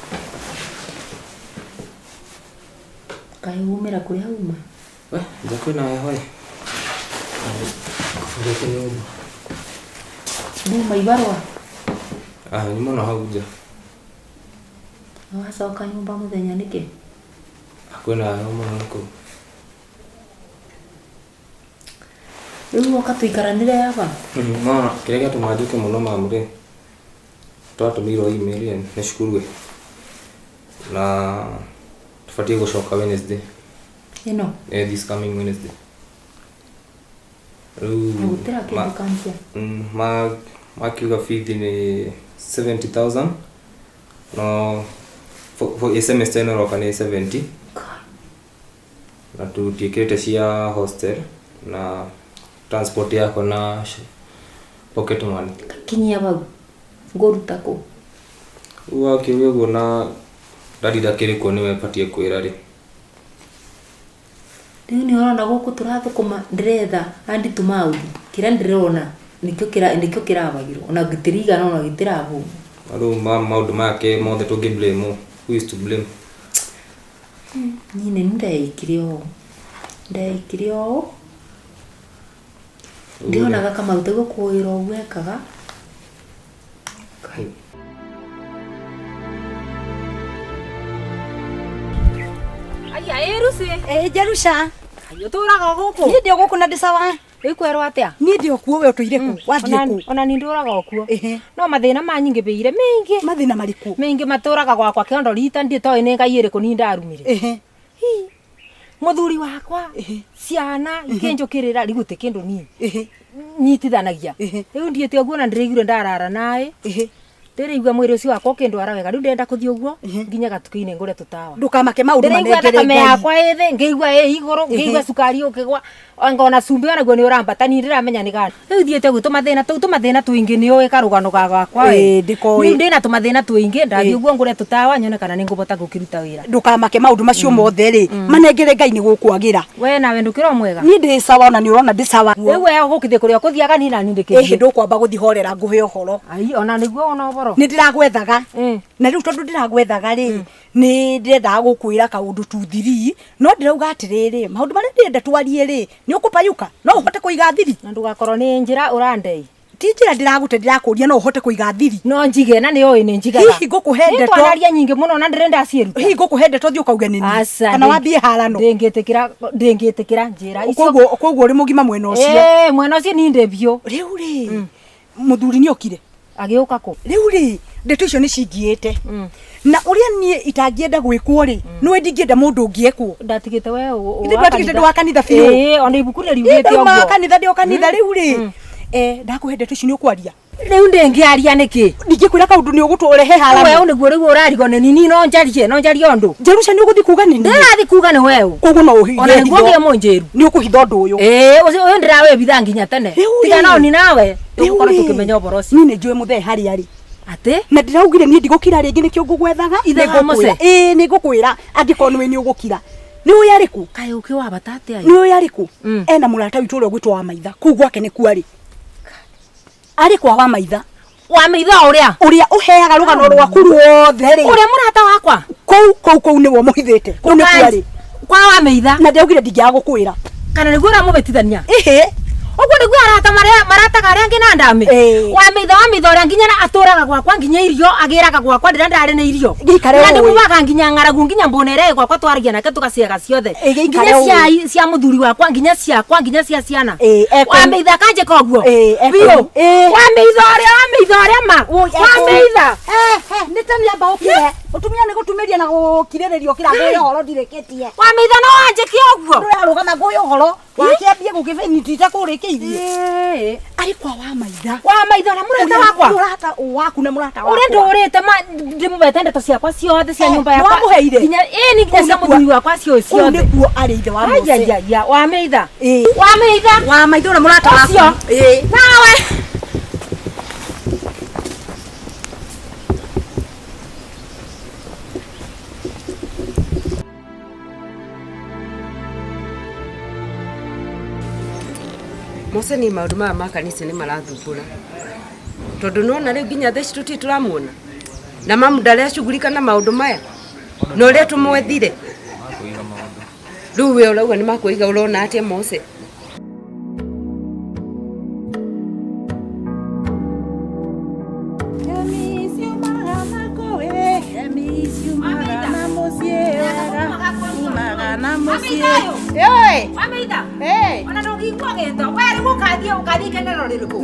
Kaĩ umĩra kũrĩa uma? We, nja kwĩna heho ĩ. Ngũbungĩte nyũmba. Nduma ibarũa? Ah, nyuma na hau nja. Na wacoka nyũmba mũthenya nĩkĩ? Kwĩna heho mũno kũu. Rĩu woka tũikaranĩre aba? Mama, kĩrĩa gĩatũma njũke mũno mamu rĩ, twatũmĩirwo email ĩ nĩ cukuru ĩ, na tũbatiĩ gũcoka Wednesday. Ĩno? Eh, this coming Wednesday. Rĩu Na gũtira kĩndũ kanjia? Makiuga fees nĩ 70,000 no for a semester ĩno ĩroka nĩ 70 na tũtiĩkĩrĩte cia hostel na transport yakwa na pocket money. Kinyia bau ngũruta kũ? Rĩu wakiuga ũguo na dadi ndakĩrĩ kuo nĩwe batiĩ kwĩra rĩ. Rĩu nĩ ũrona gũkũ tũrathũkũma ndĩretha hand to mouth kĩrĩa ndĩrona nĩkĩo nĩkĩo kĩrabagirwo ona gĩtirigana ona gĩtirabũna. Rĩu maũndũ maya ke mothe tũngĩ blame ũ? Who is to blame? Niĩ nĩ ndeikire ũũ ndeikire ũũ ndionaga Kamau taguo kwĩra ũguo ekaga. Aya ĩruci. Ĩ Jerusha. Ũtũraga gũkũ? Niĩ ndĩ o gũkũ na ndĩ sawa. Wĩkwerwo atĩa? Niĩ ndĩ o kuo we ũtũire kũ? Wathiĩ kũ? Ona ni ndũraga o kuo. No mathĩna manyingĩbĩire maingĩ. Mathĩna marĩkũ? Maingĩ matũraga gwakwa kĩondo rita nditoĩ nĩ Ngai ĩrĩkũ ni ndarumire. Mũthuri wakwa ciana ikĩnjũkĩrĩra rĩu gũtirĩ kĩndũ niĩ nyitithanagia. Rĩu ndiĩte ũguo na ndĩraiguire ndarara naĩ. Ndĩraigua mwĩrĩ ũcio wakwa ũkĩndwara wega rĩu ndĩrenda kũthiĩ ũguo nginya gatuka-inĩ ngũre tũtawa. Ndũkamake maũndũ Ndĩraigua manengere thakame Ngai. yakwa ĩ thĩ ngĩigua ĩ igũrũ ngĩigua cukari ũkĩgwa ngona cumbĩ onaguo nĩ ũrambata niĩ ndĩramenya nĩ gani. Rĩu thiĩte ũguo tũmathĩna tũu tũmathĩna tũingĩ nĩ ũĩ karũgano ga gakwa we. Ĩĩ, ndĩkoĩ. Rĩu ndĩna tũmathĩna tũingĩ ndathiĩ ũguo ngũre tũtawa nyone kana nĩ ngũbota gũkĩruta wĩra. Ndũkamake maũndũ macio mothe rĩ manengere Ngai nĩ gũkwagĩra. We nawe ndũkĩrĩ o mwega. Niĩ ndĩ sawa ona nĩ ũrona ndĩ sawa. Rĩu we ũgũkĩthiĩ kũrĩa ũkũthiaga niĩ nani Ĩhĩ ndĩkĩthiĩ. ndũkwamba gũthiĩ horera ngũhe ũhoro. Ai ona nĩguo ona ũhoro. Nĩ ndĩragwethaga. Na rĩu tondũ ndĩragwethaga rĩ nĩ ndĩrendaga gũkwĩra kaũndũ tu thiri no ndĩrauga atĩrĩrĩ maũndũ marĩa ndĩrenda twarie rĩ nĩ ũkũpayũka no ũhote kũiga thiri. Na ndũgakorwo nĩ njĩra ũrandei. Ti njĩra ndĩragũte ndĩrakũria no ũhote kũiga thiri. No njige na nĩ ũĩ nĩ njigaga. Hihi ngũkũhe ndeto. Twanaria nyingĩ mũno na ndĩrenda ciĩruta. Hihi ngũkũhe ndeto thiĩ ũkauge nĩ niĩ. Aca. Kana wambie harano. Ndĩngĩtĩkĩra ndĩngĩtĩkĩra njĩra icio. Koguo ũrĩ mũgima mwena ũcio. Ĩĩ mwena ũcio niĩ ndĩ biũ. Rĩu rĩ mũthuri nĩ okire. Agĩũka kũ? Rĩu rĩ ndeto icio nĩ cingiĩte. Na ũrĩa niĩ itangĩenda gwĩkwo rĩ nĩwe ndingĩenda mũndũ ũngĩ ekwo. Ndatigĩte we Ithe ndwatigĩte ndĩ wa kanitha biũ. Ĩĩ ona ibuku rĩ riugĩte Ndauma ũguo. kanitha ndĩ o kanitha rĩu rĩ ndakũhe ndeto ici nĩ ũkwaria. Rĩu ndĩngĩaria nĩkĩ? Ndingĩkwĩra kaũndũ nĩ ũgũtũrehe harano. Weũ nĩguo rĩu ũrarigwo nĩ nini no njarie no njarie ũndũ. Jerusha nĩ ũgũthiĩ kuga nĩ niĩ. Ndĩrathiĩ kuga nĩ weũ. Koguo no ũhithe. Ona nĩguo ngĩe mũnjĩru. Nĩ ũkũhitha ũndũ ũyũ. Ĩĩ ũcio ũyũ ndĩrawĩbitha nginya tene. Tiga no ni nawe tũgũkorwo tũkĩmenya ũhoro ũcio. Niĩ nĩ njũĩ mũthee harĩa arĩ. Atĩ? Na ndĩraugire niĩ ndigũkira rĩngĩ nĩkĩo ngũgwethaga. Ithe wa Mose? Ĩĩ nĩ ngũkwĩra angĩkorwo nĩwe nĩ ũgũkira. Nĩ ũĩ arĩ kũ? Kaĩ ũkĩ wa bata atĩa? Nĩ ũĩ arĩ kũ? Ena mũrata witũ ũrĩa ũgwĩtwo wa maitha. Kũu gwake nĩkuo arĩ. Arĩ kwa wa maitha. Wa maitha ũrĩa? Ũrĩa ũheaga rũgano rwaku ruothe rĩ. Ũrĩa mũrata wakwa? Kũu kũu kũu nĩwe ũmũhithĩte. Kũu nĩkuo arĩ. Kwa wa maitha. Na ndĩraugire ndingĩaga gũkwĩra. Kana nĩguo ũramũbĩtithania? Ĩhĩ. Ũguo nĩguo arata marĩa marataga arĩa angĩ na ndamĩ. Wa maitha ũrĩa nginya atũraga gwakwa nginya irio agĩraga gwakwa ndĩra ndarĩ na irio. Gĩikare Na ũĩ. ndĩmuaga nginya ng'aragu nginya mbũna ĩrĩa ĩ gwakwa twaragia nake tũgaciaga ciothe. Gĩikare Nginya ũĩ. cia cia mũthuri wakwa nginya ciakwa nginya cia ciana. Ĩ, Wa maitha akanjĩka ũguo. Biũ. Wa maitha ũrĩa wa maitha ũrĩa ma. Wa maitha. Nĩ ta nĩamba ũkire. Mũtumia nĩ gũtumĩria na gũkirĩrĩria ũkĩra ngũhe ũhoro ndirĩkĩtie. Wa maitha no wanjĩke ũguo. Ndũrarũgama ngũhe ũhoro. Wakĩambie gũkĩbĩnyitita kũrĩkĩirie. Arĩ kwa wa maitha. Wa maitha ũrĩa mũrata wakwa. Mũrata waku na mũrata wakwa. Ũrĩa ndũrĩte ma ndĩmũbete ndeto ciakwa ciothe cia nyũmba yakwa. Nĩwamũheire? Nginya ĩĩ nĩ nginya cia mũthuri wakwa cio Kũu ciothe. nĩkuo arĩ ithe wa Mose. Aiaiaia wa maitha. Ĩĩ. Wa maitha. Wa maitha ũrĩa mũrata waku. Ũcio. Ĩĩ. Nawe. Mose ni maũndũ maya ma kanitha nĩ marathumbũra tondũ nona rĩu nginya thaa ici tũtirĩ tũramuona na mamu ndareciugurika na maũndũ maya na ũrĩa tũmwethire rĩu we ũrauga nĩ makwĩiga ũrona atĩa Mose? Ona ndũngĩigua gĩto we rĩu ũkathiĩ ũkathiĩ ikenero rĩrĩkũ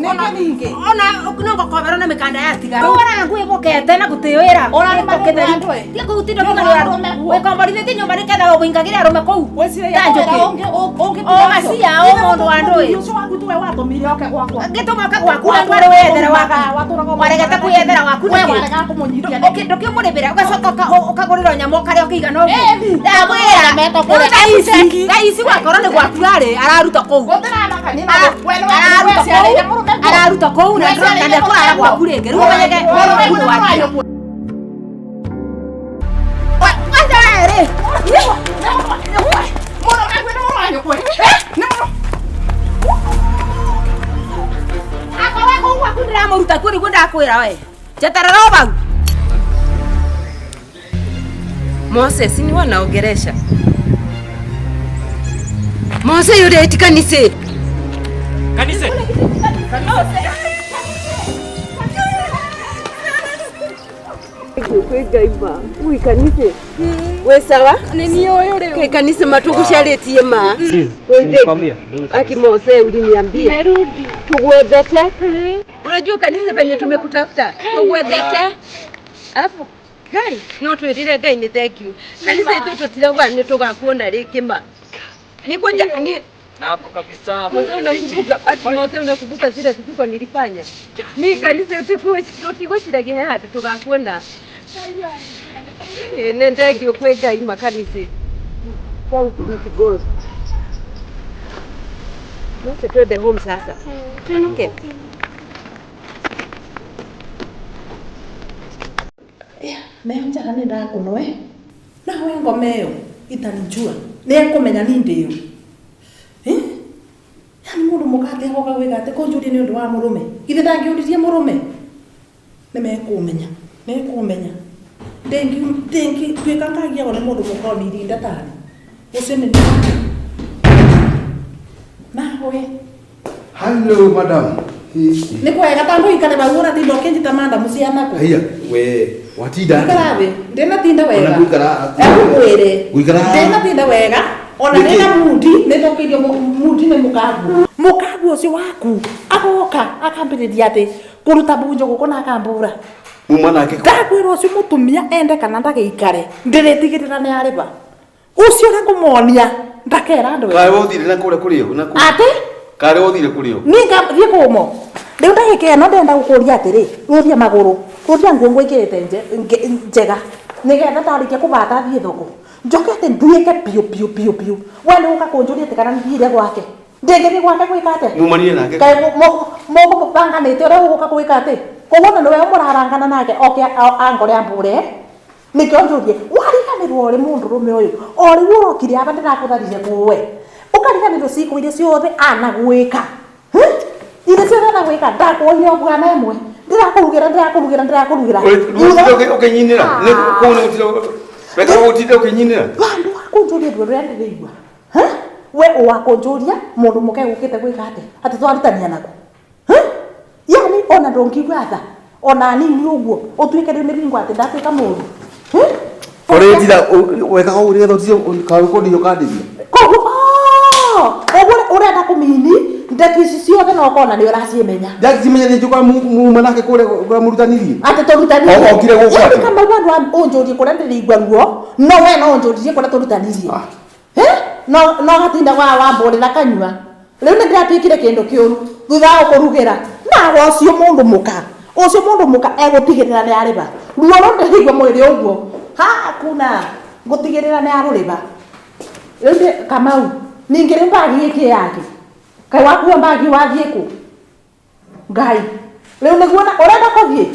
ona no ngũkomera na mĩkanda yatigara ũra nguo ĩgũkete na gũtĩ wĩra tiga kũu tindo wĩkomborithĩtie nyũmba nĩketha ũingagĩre arũme kũu ta njũkĩ o acia o mũndũ wa ndũĩ ngĩtũma oke gwaku na ndwarĩ wĩyethere waku waregete kwĩyethera waku nĩkĩ ndũkĩmũrĩmĩra ũgacoka ũkagũrĩrwo nyamũ ũkarĩa ũkĩigana ũguo ndamwĩra thaa ici gwakorwo nĩ gwaku arĩ araruta kũu araruta kũu na ndekũrara gwaku rĩngĩ rĩu ũmenyeke gwaku nĩ wathira. Akorwo kũu gwaku ndĩramũruta kuo nĩguo ndakwĩra we njeterera o bau. Mose si ni wanaongeresha Mose yule eti kanisa. Kanisa. Kwĩ Ngai ma ui kanitha we sawa Nĩ niĩ ũyũ rĩu. Kwĩ kanitha matũgũcarĩtie ma Aki Mose uliniambia Nimerudi. Tugwethete. Unajua kanitha penye tumekutafuta tugwethete. Alafu Ngai no twĩrire Ngai nĩ thank you. Kanitha itũ tũtirauga nĩ tũgakuona rĩngĩ ma. Nĩ kwanja Hapo kabisa. Mose unakumbuka zile vituko nilifanya? Mi kanisa tutigwiciragia haha tugakuona. Nĩ thengio kwĩ Ngai makanitha. Thank you God. Mose twende home sasa. Tuinuke. Nayo njara nĩ ndakunwe nawe ngoma ĩyo itanijua nĩ ekũmenya ni ndĩyo. Yani mũndũ mũkate agoka gwĩka atĩ kũnjũria nĩ ũndũ wa mũrũme githĩ ndangĩũririe mũrũme nĩ mekũmenya nĩkũmenya ndĩngĩtuĩka ngagiagwo nĩ mũndũ mũka ona irinda tarĩ ũcio nĩ nawe. Hello madam. Nĩ kwega tondũ ikare bau ũratinda ũkĩnjĩta madam cianaku. Haiya we watinda. Ikara thĩ ndĩnatinda wega. Ona guikara. Egũkwĩre. Guikara. Ndĩnatinda wega ona ndĩna mundi nĩthũkĩirio mundi nĩ mũkaguo. Mũkaguo ũcio waku agoka akambĩrĩria atĩ kũruta bunjo gũkũ na akambũra. Muma nake. Ndakwĩra ũcio mũtumia ende kana ndagĩikare ndĩrĩtigĩrĩra nĩ arĩba. Ũcio ũrĩa ngũmuonia ndakera andũ. Kaĩ wothire na kũrĩa kũrĩo na kũu. Atĩ? Kaĩ wothire kũrĩo. Niĩ ngathiĩ kũmo. Rĩu ndagĩka ĩno ndĩrenda gũkũria atĩrĩ, rũria magũrũ, rũria nguo ngwĩkĩrĩte njega nĩgetha ndarĩkia kũbata thiĩ thoko. Njoke atĩ nduĩke biũ biũ biũ biũ. We nĩ ũka kũnjũria atĩ kana nĩthiire gwake. Ndĩngĩthiĩ gwake gwĩka atĩa? Mumanire nake. Kaĩ mũkũbanganĩte ũrĩa ũgũka gwĩka atĩ? Koguo na nĩwe mũrarangana nake oke angore ambũre. Nĩkĩo njũrie, wariganĩrwo ũrĩ mũndũrũme ũyũ o rĩu ũrokire aba ndĩrakũtharirie kũwe. Ũkariganĩrwo ciĩko iria ciothe anagwĩka. Iria ciothe anagwĩka ndakuoire o bwana ĩmwe. Ndĩrakũrugĩra ndĩrakũrugĩra ndĩrakũrugĩra. Ũkĩnyinĩra. Nĩ kũu nĩ gũtira. Reka gũtinda ũkĩnyinĩra. Vandũ wa kũnjũria ruo rũrĩa ndĩraigua. We ũwakũnjũria mũndũ mũke gũkĩte gwĩka atĩa? Atĩ twarutania naku. Yani ona ndũngĩigua tha ona nini ũguo ũtuĩke rĩu nĩ ringwa atĩ ndatuĩka mũũru. Ũrĩtira wekaga ũguo nĩgetha ũtire kaĩ ũkũndihia ũkandĩhia. Koguo koguo ũrenda kũmini ndeto ici ciothe no ũkona nĩ ũracimenya. Ndacimenya nĩ njũkaga muma nake kũrĩa kũrĩa mũrutanirie. Atĩ tũrutanirie. Okire gũkũ Yani atĩ. kama andũ ũnjũrie kũrĩa ndĩraigua ruo no we no ũnjũririe kũrĩa tũrutanirie. No no gatinda wa wambũrĩra kanyua. Rĩu nĩ ndĩratuĩkire kĩndũ kĩũru thutha wa gũkũrugĩra. Nawe ũcio mũndũ mũka ũcio mũndũ mũka egũtigĩrĩra nĩ arĩba. Ruo rũu ndĩraigua mwĩrĩ ũguo hakuna ngũtigĩrĩra nĩ arũrĩba. Rĩu ndĩ Kamau ningĩ rĩu mbagi ĩkĩ yake kaĩ wakua mbagi wathiĩ kũ? Ngai rĩu nĩguo ũrenda kũthiĩ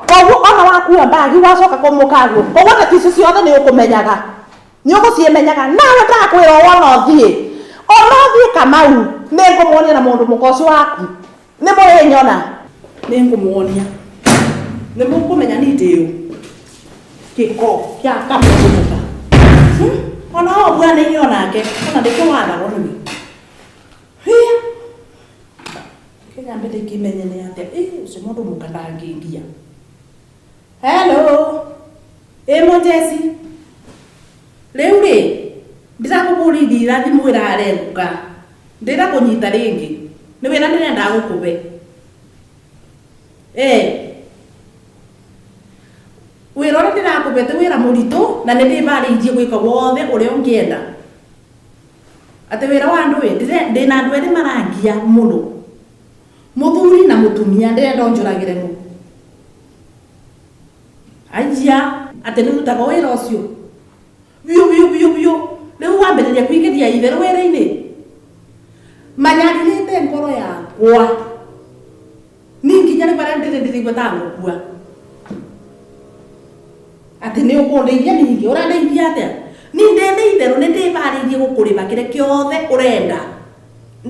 koguo ona wakua mbagi wacoka kũmũkaguo koguo ndeto icio ciothe nĩ ũkũmenyaga nĩ ũgũcimenyaga nawe ndakwĩra wona ũthiĩ ona ũthiĩ Kamau nĩ ngũmuonia na mũndũ mũka ũcio waku nĩ mũrĩnyona nĩ ngũmuonia nĩ mũkũmenya ni ndĩũ gĩko kĩa kamũndũ mũka ona o bwana onake ona ndĩkĩo wathagwo nĩwe. Hia kĩnyambe ndĩkĩmenye nĩ atĩa ũcio mũndũ mũka ndangĩngia. Hello ĩ Mũjeci rĩu rĩ ndĩrakũbũrithira thimũ ĩrarenguka ndĩrakũnyita rĩngĩ nĩ wĩra ndĩrenda gũkũbe. Wĩra ũrĩa ndĩrakũbe ti wĩra mũritũ na nĩ ndĩbarĩirie gwĩka wothe ũrĩa ũngĩenda. Atĩ wĩra wa andũ ĩ ndĩna andũ erĩ marangia mũno mũthuri na mũtumia ndĩrenda ũnjũragĩre ngũ. Aiya atĩ nĩrutaga wĩra ũcio biũ biũ biũ biũ rĩu wambĩrĩria kũingĩria itherũ wĩra-inĩ manyarirĩte ngoro yakwa niĩ nginya rĩ barĩa ndĩrĩ ndĩraigua ta ngũkua. Atĩ nĩ ũkũndeithia ningĩ ũrandeithia atĩa? Niĩ ndĩna itherũ nĩ ndĩbarĩirie gũkũrĩba kĩrĩa kĩothe ũrenda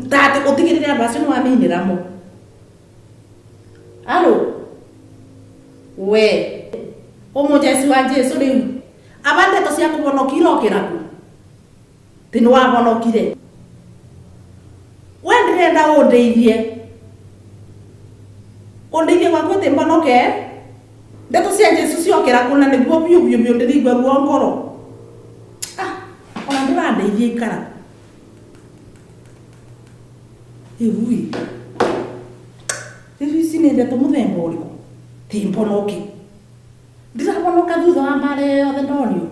ta atĩ ũtigĩrĩre andũ acio nĩ waminĩra mo. Alo we ũmũjeci wa Jesũ rĩu aba ndeto cia kũhonokia irokĩra kũ? Tĩ nĩ wahonokire. We ndĩrenda ũndeithie ũndeithie gwaku atĩ mbonoke ndeto cia Jesũ ciokĩra kũ na nĩguo biũ biũ biũ ndĩraigua ruo ngoro. Ona ndũrandeithia ikara. Ĩui rĩu ici nĩ ndeto mũthemba ũrĩkũ? Ti mbonoke ndĩrabonoka thutha wa mbara ĩyo yothe ndonio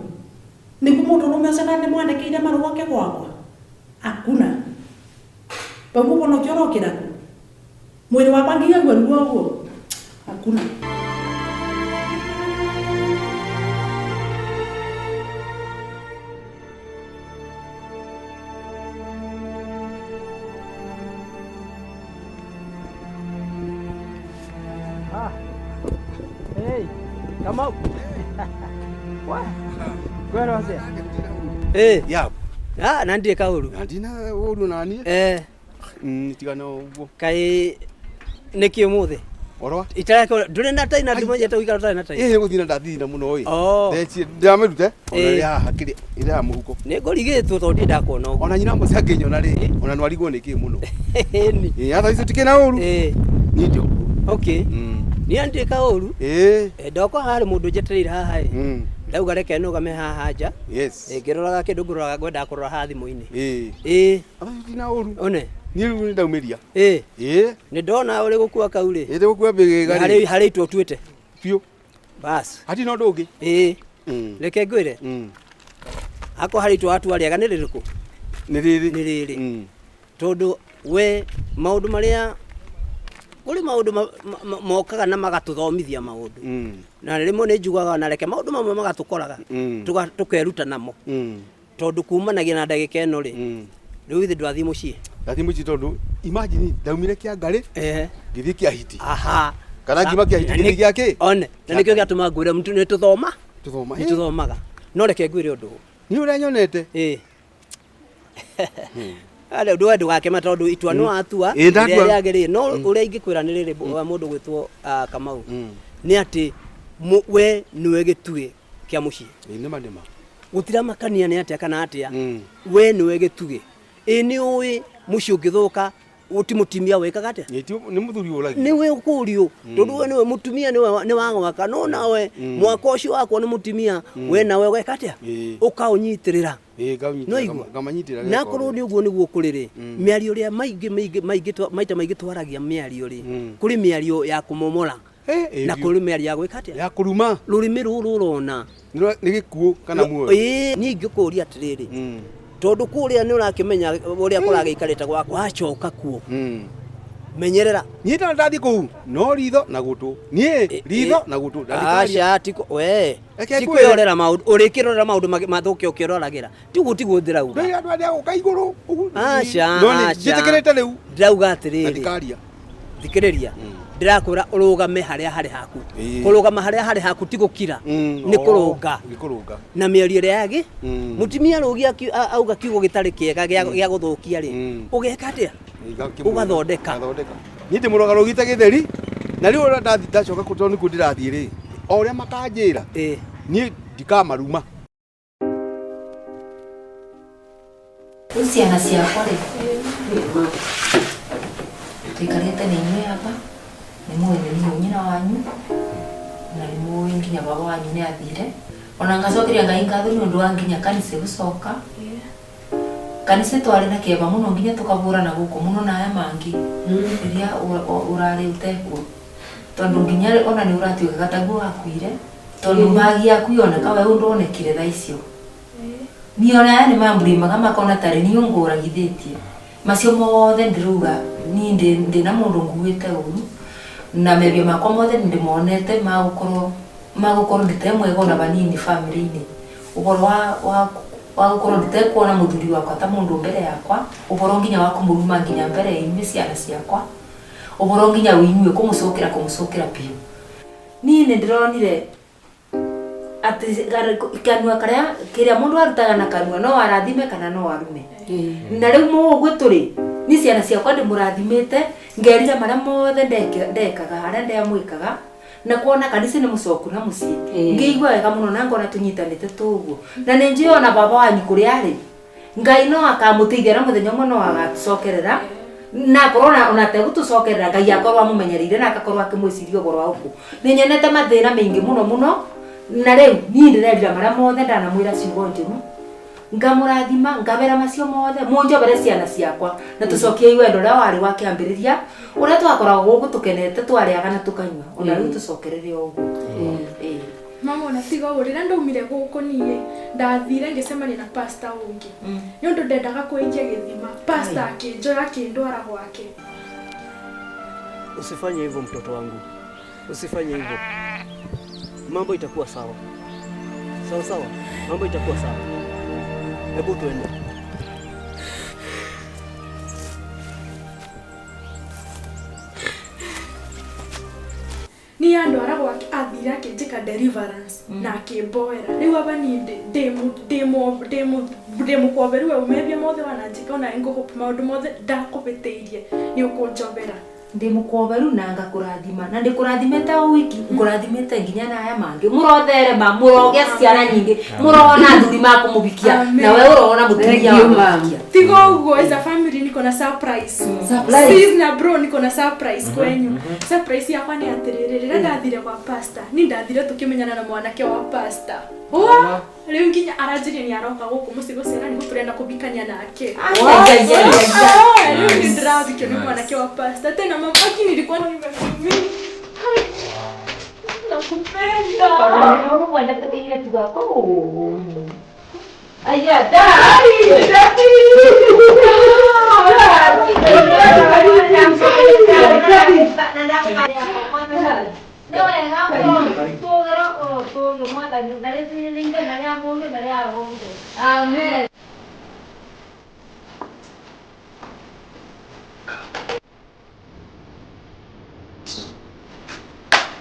nĩguo mũndũrũme ũcio na ndĩmwandĩkĩire marũa oke gwakwa akue. Bau mũbono ũkĩorokĩra ku mwĩrĩ wakwa nginya ruo ũguo hakuna. Ah. Hey, Kamau. Wa. Kwero acia. Eh. Ya. Ah, na ndire kauru. Na ndina uru nani? Eh. Tigana uguo. Kai niki umuthi? Orwa. Itarako ndure na tai na ndimonyete guikara utarĩ na tai. Ĩ nĩ gũthiĩ na ndathithina mũno ĩ. Oh. Ndeci ndĩramĩrute. Ona ĩrĩ haha kĩrĩa ĩrĩ haha mũhuko. Nĩ ngũrigĩtwo tondũ ndirĩ ndakuona ũguo. Ona nyina mũciĩ angĩnyona rĩ, ona nĩwarigwo nĩ kĩ mũno. Ĩni. Ĩ hata icio tikĩ na ũru. Ĩ. Niĩ ndi ũguo. Okay. Niĩ ndirĩ kaũru. Ĩ. Ndoka harĩ mũndũ njetereire haha ĩ. Ndauga reke nũgame haha nja. Yes. Ngĩroraga kĩndũ ngũroraga ngwendaga kũrora haha thimũ-inĩ. Ĩ. Ĩ. Hata icio tina ũru. One. Niĩ rĩu nĩ ndaumĩria. Ĩ. Ĩ. Nĩ ndona ũrĩ gũkua kau rĩ. Ĩ ndĩgũkua mbĩgĩga rĩ. Harĩ harĩ itua ũtuĩte. Biũ. Bas. Hatirĩ na ũndũ ũngĩ. Ĩ. Reke ngwĩre. Akorwo harĩ itua watua rĩega nĩ rĩrĩkũ? Nĩ rĩrĩ. Nĩ rĩrĩ. Tondũ we maũndũ marĩa kũrĩ maũndũ mokaga na magatũthomithia maũndũ. Na rĩmwe nĩ njugaga na reke maũndũ mamwe magatũkoraga tũkeruta namo. Tondũ kumanagia na ndagĩka ĩno rĩ, rĩu ithe ndwathiĩ mũciĩ. Ndathiĩ mũciĩ tondũ imagine ndaumire Kĩangarĩ ngĩthiĩ Kĩahiti. Aha. Kana ngiuma Kĩahiti ngĩthiĩ gĩa kĩ? One, na nĩkĩo gĩatũma ngwĩre mtu nĩ tũthoma. Tũthoma. Nĩ tũthomaga. No reke ngwĩre ũndũ. Niĩ ũrĩa nyonete. Ĩ. Arĩa ũndũ we ndũgakema tondũ itua nĩ watua Ĩ, ndatua. rĩrĩa rĩagĩrĩire. No ũrĩa ingĩkwĩra nĩ rĩrĩ wa mũndũ gwĩtwo Kamau nĩ atĩ we nĩwe gĩtugĩ kĩa mũciĩ. Ĩ nĩma nĩma. Gũtiramakania nĩ atĩa kana atĩa, we nĩwe gĩtugĩ. Ĩ nĩ ũĩ mũciĩ ũngĩthũka ti mũtumia wĩkaga atĩa? Nĩ mũthuri ũragia. Nĩwe ũkũrio tondũ we nĩwe mũtumia nĩ wa gwaka no nawe mwaka ũcio wakwo nĩ mũtumia we nawe ũgeka atĩa? Ũkaũnyitĩrĩra. Ĩ ngaũnyitĩrĩra. Nĩwaigua? Ngamanyitĩrĩra. Na akorwo nĩ ũguo nĩguo kũrĩ rĩ, mĩario ĩrĩa maingĩ maingĩ maita maingĩ twaragia mĩario rĩ, kũrĩ mĩario ya kũmomora na kũrĩ mĩario ya gwĩka atĩa? Ya kũruma. Rũrĩmĩ rũrũ ũrona nĩ gĩkuũ kana muoyo. Ĩ niĩ ingĩkũria atĩrĩrĩ, tondũ kũrĩa nĩ ũrakĩmenya ũrĩa kũragĩikarĩte gwaku wacoka kuo menyerera. Niĩ tondũ ndathiĩ kũu no ritho na gũtũ. Niĩ ritho na gũtũ. Aca ti we ti kwĩrorera maũndũ ũrĩkĩrorera maũndũ mathũke ũkĩroragĩra tiguo tiguo ndĩrauga. Ndũĩ andũ arĩa gũka igũrũ. Aca No nĩ njĩtĩkĩrĩte rĩu. Ndĩrauga atĩrĩrĩ. Ndikaria. Thikĩrĩria. Ndĩrakwĩra ũrũgame harĩa harĩ haku. Kũrũgama harĩa harĩ haku ti gũkira. Nĩ kũrũnga. Nĩ kũrũnga. Na mĩario ĩrĩa yagĩ mũtumia rũgia auga kiugo gĩtarĩ kĩega gĩa gũthũkia rĩ, ũgeka atĩa? Ũgathondeka. Niĩ ndĩmũroga rũgite gĩtheri na rĩu ũrĩa ndathi ndacoka kũ tondũ nĩkuo ndĩrathiĩ rĩ, o ũrĩa makanjĩra niĩ ndikamaruma. Rĩu ciana ciakwa rĩ, tũikarĩte na inyuĩ aba, nĩ mũĩ nĩ niĩ nyina wanyu na nĩ mũĩ nginya baba wanyu nĩ athire. Ona ngacokeria Ngai ngatho nĩ ũndũ wa nginya kanitha gũcoka. Kanitha twarĩ na kĩeva mũno nginya tũkabũrana gũkũ mũno na aya mangĩ rĩrĩa ũrarĩ ũtekuo. Tondũ nginya ona nĩ ũratuĩkaga taguo wakuire tondũ magi yaku yoneka we ũndũ onekire thaa icio. Niĩ ona aya nĩ mambũrĩmaga makona tarĩ niĩ ngũragithĩtie. Macio mothe ndĩrauga niĩ ndĩna mũndũ nguĩte ũru na mebia makwa mothe nĩndĩmonete magũkorwo ndĩte mwega ona vanini family-inĩ. Ũhoro wa gũkorwo ndĩtekuona mũthuri wakwa ta mũndũ mbere yakwa, ũhoro nginya wa kũmũruma nginya mbere ya inyuĩ ciana ciakwa, ũhoro nginya wa inyuĩ kũmũcokera biũ. Niĩ nĩndĩronire atĩ kanua karĩa kĩrĩa mũndũ arutaga na kanua no arathime kana no arume. Na rĩu mũũguo tũrĩ niĩ ciana ciakwa ndĩmũrathimĩte ngerira marĩa mothe ndekaga harĩa ndamwĩkaga na kuona kanitha nĩ mũcoku na mũciĩ ngĩigua wega mũno na ngona tũnyitanĩte tũguo na nĩ njũĩ ona baba wanyu kũrĩa arĩ Ngai no akamũteithia na mũthenya ũmwe no agatũcokerera na akorwo ona ategũtũcokerera Ngai akorwo amũmenyereire na akakorwo akĩmwĩciria ũhoro wa ũkũ. Nĩ nyonete mathĩna maingĩ mũno mũno na rĩu niĩ ndĩrerira marĩa mothe ndanamwĩra ciugo njũru ngamũrathima ngabera macio mothe mũnjobere ciana ciakwa na tũcokie wendo ũrĩa warĩ wa kĩambĩrĩria ũrĩa twakoragwo gũkũ tũkenete twarĩaga na tũkanyua ona rĩu tũcokerere o ũguo. Mama ona tiga ũguo rĩrĩa ndaumire gũkũ niĩ ndathire ngĩcemania na pastor ũngĩ. Nĩ ũndũ ndendaga kũenjia gĩthima. Pastor akĩnjoya akĩndwara gwake. Usifanye hivyo mtoto wangu. Usifanye hivyo. Mambo itakuwa sawa. Sawa sawa. Mambo itakuwa sawa. Hebu tuende. Ni andwara gwake athire akĩnjĩka deliverance na akĩmboera. Rĩu aba niĩ ndĩmũkomberu we umebia mothe wananjĩka ona ngũhope maũndũ mothe ndakũbĩtĩirie nĩ ũkũnjobera. Ndimukoberu na ngakurathima na ndikurathimete o wiki ngurathimete nginya na aya mangi murotherema muroge ciana nyingi murona athuri makumubikia na we urona mutumia wa tigo uguo as a family niko na surprise. Sis na bro niko na surprise kwenyu. Surprise yakwa ni atiriri rĩrĩa ndathire kwa pastor ni ndathire tukimenyana na mwanake wa pastor. Wa rĩu nginya aranjĩria ni aroka gũkũ mũciĩ gũcera nĩguo tũrenda kũbikania nake. Rĩu ndĩrathikio nĩ mwanake wa pastor tena mama lakini nilikuwa nimekuamini. Nakupenda. Aya, dai, Amen.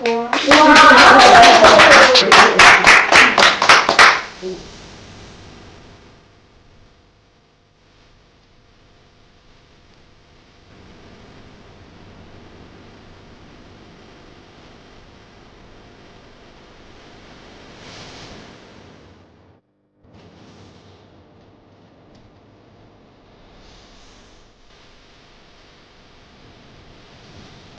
Wow.